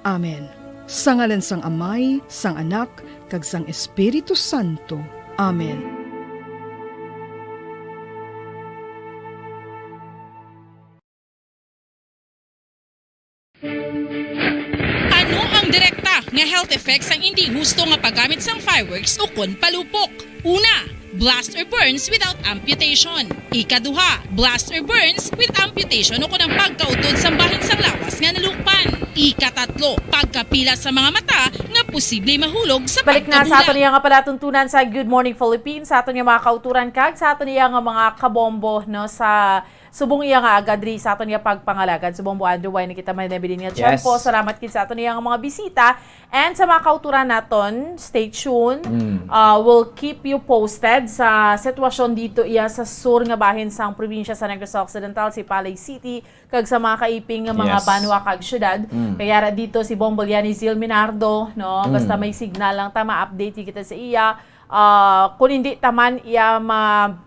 Amen. Sa ngalan sang Amay, sang Anak, kag sang Espiritu Santo. Amen. Ano ang direkta nga health effects sang indi husto nga paggamit sang fireworks ukon palupok? Una, blast or burns without amputation. Ikaduha, blast or burns with amputation ukon ang pagkautod sang bahin sang lawas nga nalukpan. Ikatatlo, pagkapila sa mga mata nga posible mahulog sa Balik na sa pagkabula. Aton iya nga palatuntunan sa Good Morning Philippines, sa aton nga mga kauturan kag sa aton iya nga mga kabombo, no, sa subong iya nga agad diri sa aton nga pagpangalagad. So, Bombo Andrew, way na kita may nabilin nga Yes. tiyempo. Salamat gid sa aton iya nga mga bisita. And sa mga kauturan naton, stay tuned. Mm. Uh, we'll keep you posted sa sitwasyon dito iya sa sur nga bahin sang probinsya sa Negros Occidental, si Palay City, kag sa mga kaiping nga mga Yes. banwa kag syudad. Mm. Kaya ra dito si Bombo Liani Zil Minardo, no? Basta Mm. may signal lang ta, ma-update kita sa iya. Ah, kung hindi ta man iya ma-,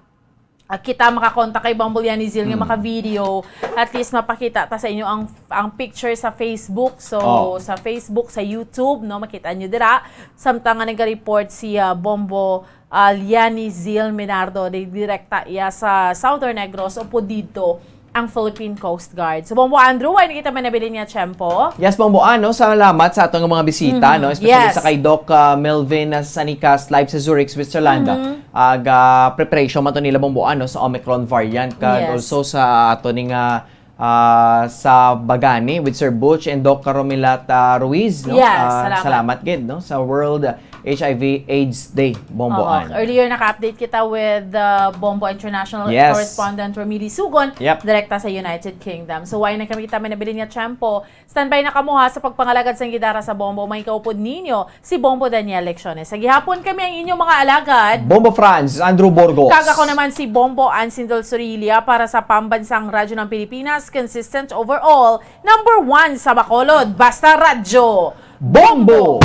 ah, kita makakontak kay Bombo Liani Zil nga Mm. maka-video, at least mapakita ta sa inyo ang, ang picture sa Facebook. So, Oh. sa Facebook, sa YouTube, no, makita nyo dira. Samtang nga nag-report si, ah, Bombo, ah, Liani Zil Minardo, di-, direkta iya sa Southern Negros, upod didto ang Philippine Coast Guard. So, Bombo Andrew, way na kita may nabilin nga tiyempo. Yes, Bombo Ano, salamat sa aton nga mga bisita, Mhm. no? Especially Yes. sa kay Doc, ah, Melvin, ah, Sanicas, live sa Zurich, Switzerland, ah. Mhm. Aga preparation man to nila, Bombo Ano, sa Omicron variant, kag Yes. also sa ato ning, ah, ah, sa Bagani with Sir Butch and Doc Carmelita Ruiz, no? Yes, Ah, salamat. salamat gid, no? Sa World H I V AIDS Day, Bombo Oo, Ano. earlier naka-update kita with, uh, Bombo International Yes. correspondent Romilly Sugon, Yep. direkta sa United Kingdom. So, way na kami kita may nabilin nga tiyempo. Standby na kamo, ha, sa pagpangalagad sang gidara sa Bombo. May kaupod ninyo si Bombo Daniel Lecciones. Sa gihapon kami ang inyong mga alagad. Bombo Franz, Andrew Burgos. Kag ako naman si Bombo Ansin Del Sorilia para sa Pambansang Radyo ng Pilipinas, consistent overall, number one sa Bacolod. Basta Radyo. Bombo!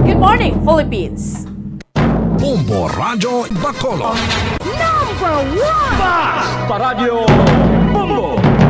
Good morning, Philippines! Bombo Radyo Bacolod. Number one! Basta Radyo Bombo!